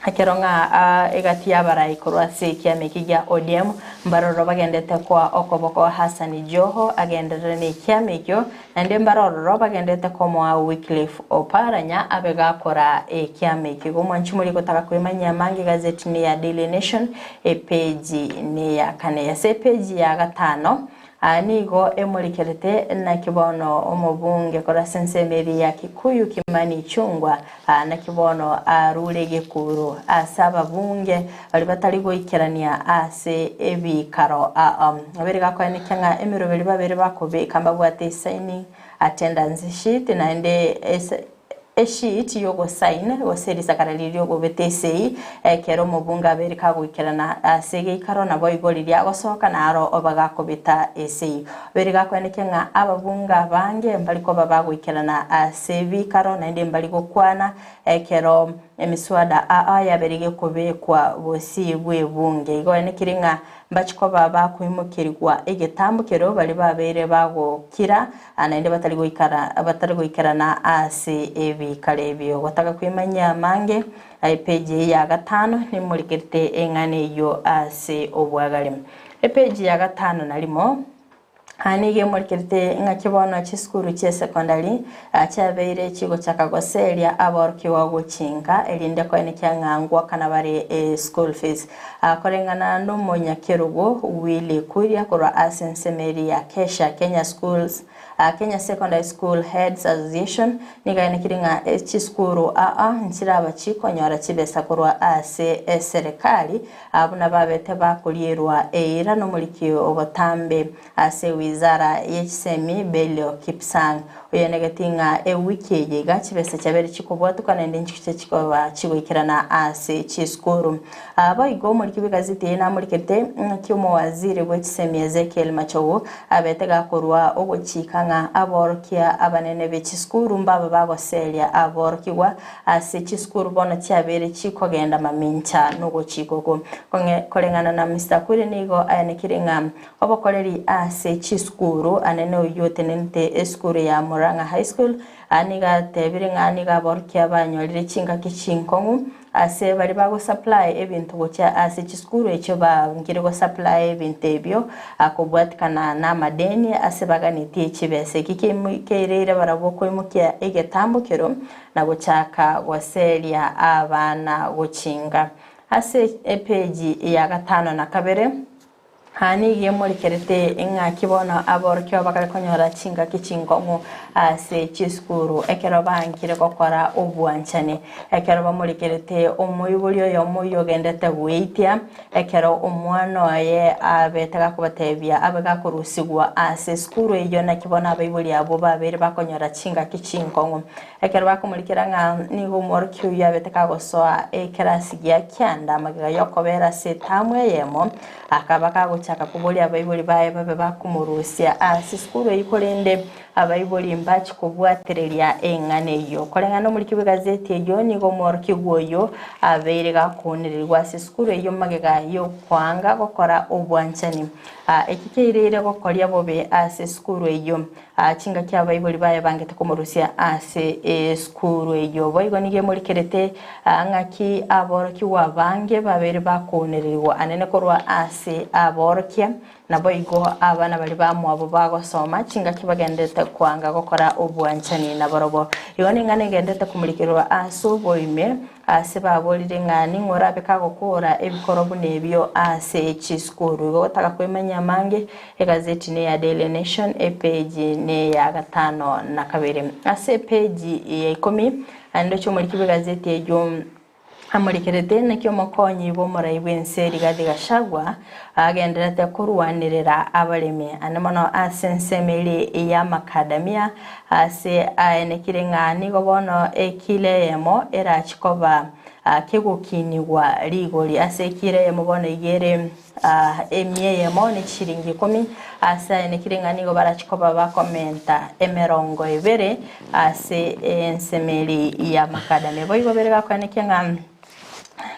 ekero ng'a egati y'abarai korwa ase ekiama eke gia ODM mbaroro bagendete koa okoboko Hassan Joho agenderere nekiama ekio Naende mbare ororo bagenderete komoa Wycliffe Oparanya abe gakora ekiama ekio. Igo mwanchi moria gotaka kwemanyia amange egazeti neya Daily Nation epeji neya kane. Ase epeji ya gatano aa nigo emorikerete naki bono omobunge korwa ase ensemo eria ya Kikuyu Kimani Ichung'wa aa naki bono arure egekuro ase ababunge baria batari goikerania ase ebikaro aa. Babere gakoenekia ng'a emeroberi babere bakobeka mbabwate esigning attendance sheet naende ase esheet yogosign gose risakara riria riogobeta esei ekero omobunge abeire kagoikerana ase egeikaro naboigo riria agosoka naro oba gakobeta esei. Babere gakoenekia ng'a ababunge abange mbari koba bagoikerana ase ebikaro naende mbari gokwana ekero emiswada aa yabeire gekobekwa bosio bw'ebunge. Igo enekire ng'a Mbachie koba bakoimokerigwa egetambo keria baria babeire bagokira, naende batari goikara batari goikerana ase ebikaro ebio. Gotaka kwemanyia amange, epeji eye ya gatano nimorikerete eng'ana eyio ase obwagare. Epeji ya gatano na rimo. Aa nigo emorikerete ng'aki bono chisukuru chi'esekondari chiabeire chigochaka goseria aborokigwa gochinka erinde koenekia ng'a ngwakana bare eschool fees. Koreng'ana nomonyakerogo Willy Kuria korwa ase ensemo eria ya Kesha, Kenya Schools, Kenya Secondary School Heads Association, nigo aenekire ng'a chisukuru aa nchiraba chikonyora chibesa korwa ase eserekari Buna babete bakorierwa eira nomoriki obotambe ase wizara ye chisemi Belio Kipsang, oyenegeti ng'a ewiki eye iga chibesa chiabere chikobwatuka naende nchiche chikoba chigoikerana ase chisukuru. Boigo omoriki bw'egazeti eye namorikete ng'aki omowaziri bwe chisemi Ezekiel Machogu abete gakorwa ogochika ng'a aborokia abanene be chisukuru mbaba bagoseria aborokigwa Ase chisukuru bono chiabeire chikogenda mamincha nogochika oko. Koreng'ana na Mister Kuria nigo ayanekire ng'a obokoreri ase chisukuru anene oyio otenenete esukuru ya Murang'a High School nigo atebire ng'a nigo aborokia banyorire chingaki chinkong'u ase baria bagosupply ebinto gochia ase chisukuru echio bangire gosupply ebinto ebio kobwatikana namadeni ase baganetie chibesa. Eki keirire barabwo koimokia egetambo kero na gochaka goseria abana gochinga. Ase epeji ya gatano na kabere, aa nigo emorikerete ng'aki bono aborokigwa bakare konyora chingaki chinkong'u ase chisukuru ekero bankire gokora obwanchani. Ekero bamorikerete omoibori oyomo oyio ogendete gweitia, ekero omwana oye abete gakobatebia abe gakorusigwa ase esukuru eyio naki bono abaibori abwo babeire bakonyora chingaki chinkong'u. Ekero bakomorikera ng'a nigo omworokia oyio abete kagosoa ekerasi gia kianda amagega y'okobera ase etamu eyemo, akaba kagochaka koboria abaibori baye babe bakomorusia ase esukuru eyio korende abaibori mbachie kobwatereria eng'ana eyio. Koreng'ana nomoriki bw'egazeti eyio nigo omworokigwa oyio abeire gakoonererigwa ase esukuru eyio magega y'okoanga gokora obwanchani. Eki keireire gokoria bobe ase esukuru eyio. Chingaki abaibori baye bangete komorusia ase esukuru eyio. Boigo nigo emorikerete ng'aki aborokigwa abange babeire bakoonererigwa anene korwa ase aborokia, naboigo abana baria bamwabo bagosoma chingaki bagenderete koanga gokora obwanchani nabarobwo. Igo ning'ana egenderete komorikerwa ase oboime. Ase baborire ng'a ning'o orabe kagokora ebikoro buna ebio ase chisukuru. Igo gotaka kwemanyia amange, egazeti neya Daily Nation epeji neya gatano na kabere. Ase epeji ya ikomi, naende oche omoriki bw'egazeti eyio amorekerete naki omokonyi bw'omorai bw'ense Rigathi Gachagua agendererete korwanerera abaremi ande mono ase ensemo ere y'amakadamia Ase aenekire ng'a nigo bono ekilo eyemo erache koba kegokinigwa rigori. Ase ekilo eyemo bono iga ere emia eyemo ne chishilingi ikomi. Ase aenekire ng'a nigo barache koba bakomenta emerongo ebere ase ensemeri y'amakadamia. Boigo bere gakoenekia ng'a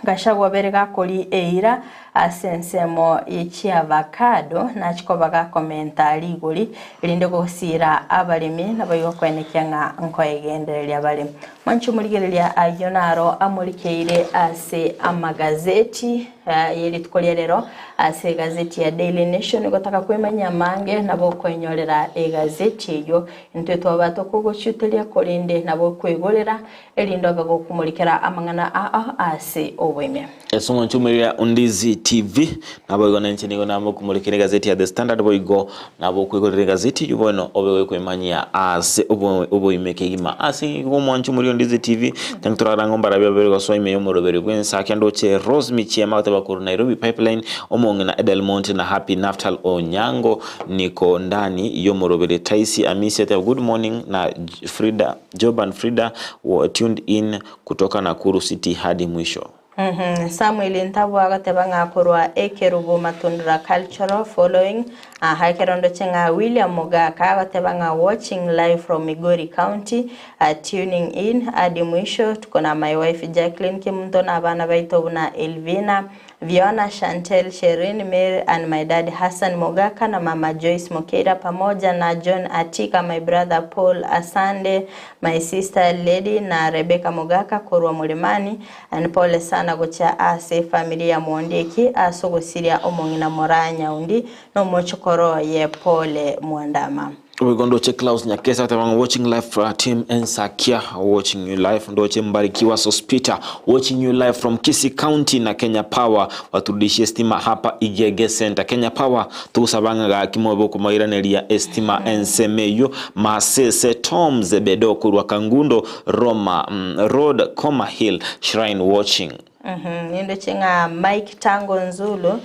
Gachagua bere gakori eira ase ensemo ye chiavacado nachi koba gakomenta rigori erinde gosiira abaremi naboigo koenekia ng'a nkoegendereria bare. Mwanche omorigereria ayio naro amorikeire ase amagazeti ye rituko ria rero ase egazeti ya Daily Nation gotaka kwemanyia amange nabo okoenyorera egazeti eyio intwe twaba tokogochiuteria korende nabo okoigorera Erinde obe gokumorikera amang'ana ao ase oboime. Ase omwancho omoiria Undizi TV, naboigo nainche nigo namokumorikera egazeti ya The Standard boigo nabo okoigorera egazeti eyio bono obe gokoemanyia ase oboime kegima. Ase igo omwancho omoiria Undizi TV, tari torarang'o mbarabio babere gosoa ime y'omoroberi bw'ensake ndoche Rose Michiema goteba korwa Nairobi Pipeline, omong'ina Edelmont na Happy Naftal Onyango niko ndani y'omoroberi Taisi Amisi ateba good morning na Frida Job and Frida were tuned in kutoka Nakuru City hadi mwisho. Samuel Ntabwa agateba ng'a korwa Ekerubo Matundura Cultural Following aha ekero ndoche ng'a William Mogaka agoteba ng'a watching live from Migori County tuning in hadi mwisho tuko na my wife Jacqueline Kemunto na abana baito buna Elvina Viona, Shantel, Sherin, Mary and my dad Hassan Mogaka na mama Joyce Mokeira pamoja na John Atika, my brother Paul Asande, my sister Lady na Rebecca Mogaka korwa Mulimani and pole sana gochia ase efamiri ya Mwondieki ase ogosiria omong'ina Moraa Nyaundi na omochokoro oye Pole Mwandama. Boigo ndoche Klaus Nyakesa agoteba ng'a watching live from team Ensakia watching you live ndoche Mbarikiwa Sospita watching you live from Kisii County na Kenya Power waturudishie stima hapa Igege Center Kenya Power togosaba ng'a gaki mobe okomoiraneria estima ensemo eyio Masese Tom Zebedo korwa Kangundo Roma Road Koma Hill Shrine watching. Nindoche ng'a Mike Tango Nzulu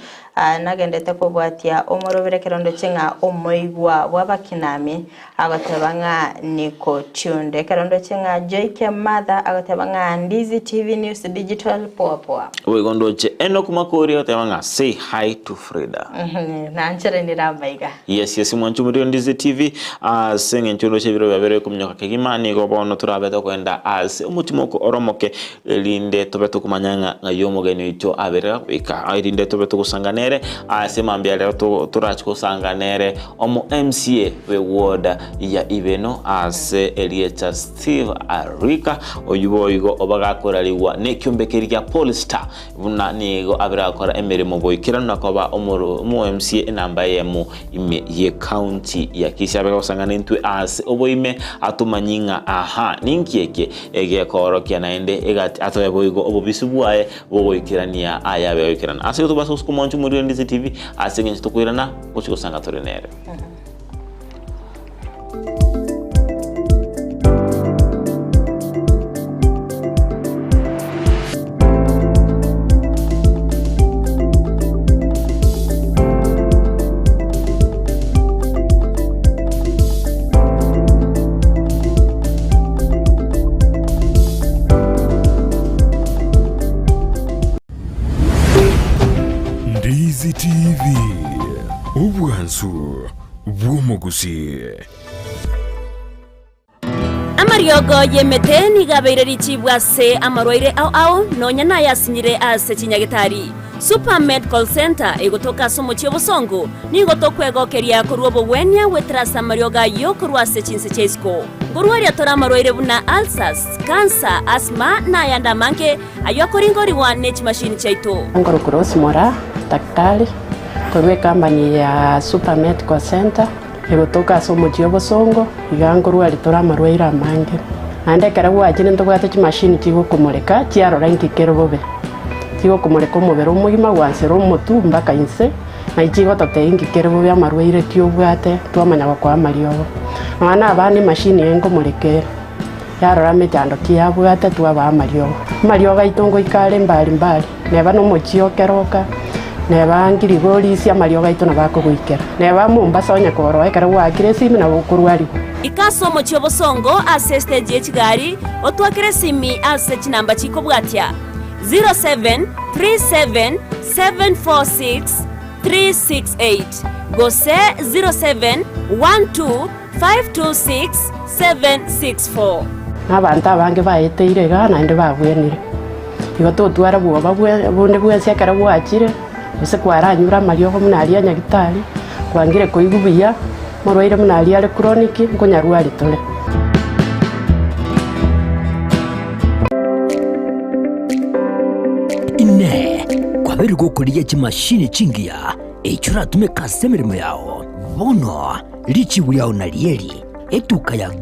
nagendete kobwatia omorobere ekero ndoche ng'a omoigwa bw'abakinami agoteba ng'a niko tuned. Ekero ndoche ng'a Joyke Martha agoteba ng'a Ndizi TV News Digital poa poa. Boigo ndoche Enock Makori agoteba ng'a say hi to Frida. Nanchere nire amaiga. Yes yes mwanche omorero Ndizi TV ase eng'encho ndoche ebiro biabere kominyoka kegima nigo bono torabe tokogenda ase omotimoko oromoke Erinde tobe tokomanya ng'a ng'ai omogeni oito aberera goika, erinde tobe togosanga nere ase mambia rero torache gosanga nere omo MCA bwe ward ya Ibeno ase erieta Steve Arika, oyio boigo obagakorarigwa nekiombe keria gia Polestar buna nigo abere agakora emeremo boikeranu na koba omo MCA enamba eyemo ime ye county ya Kisii. Abe gosanga nintwe ase oboime atomanyie ng'a aha ninki eke Egekoorokia naende egati atoe boigo obobisi bwaye bogoikerania aya abe agoikerana. Ase igo tobasa gosuka omwancho omorwire Ndizi TV ase engencho tokoirana gochia gosanga tore nere. Ndizi TV, obwansu bw'omogusii. Amariogo y'emete nigo abeire richibu ase amarwaire ao ao, nonya nayasinyire ase chinyagetari. Super Medical Centre egotoka ase omochie obosongo, nigo tokwegokeria korwa obogwenia goetera ase amariogo ayio korwa ase chinse chia isiko. Nkorwaria tore amarwaire buna ulcers, cancer, asthma na ayande amange ayio akoringorigwa ne chimashini chiaito. Nkorokwa Rose Moraa, daktari korwa ecompany ya Super Medical Centre egotoka ase omochie obosongo, iga nkorwaria tore amarwaire amange. Naende ekero gwachire ntobwate chimashini chigokomoreka chiarora inki kere bobe. Chigokomoreka omobere omogima gwansera omotwe mpaka inse, naye chigototebia inki kere bobe amarwaire ki obwate twamanya gokoa amariogo. Nonya na abana emashini eye nkomoreka ere, yarora mechando ki yabwate twabaa amariogo. Amariogo aito ngoika are mbari mbari, neba na omochie o Keroka, neba Ngirigorisi amariogo aito nabo akogoikera. Neba Mombasa onye koroa ekero gwaakire esimi nabo okorwarigwa. Ika ase omochie o Bosongo ase estage ye chigari, otwakere esimi ase chinamba chikobwatia, 0737746368 gose 0712526764. Na abanto abange baeteire igaa naende babwenire. Igo totwara bwoba bonde bwensi ekero gwachire, gose kwaranyure amariogo buna aria a nyagitari, kwangire koigwa buya, morwaire buna aria are chronic, nkonyarwari tore. Inee! Kwabeire gokorigia chimashini chingiya echio oratumeke ase emeremo yao? Bono richibu riao narieri, etuka ya.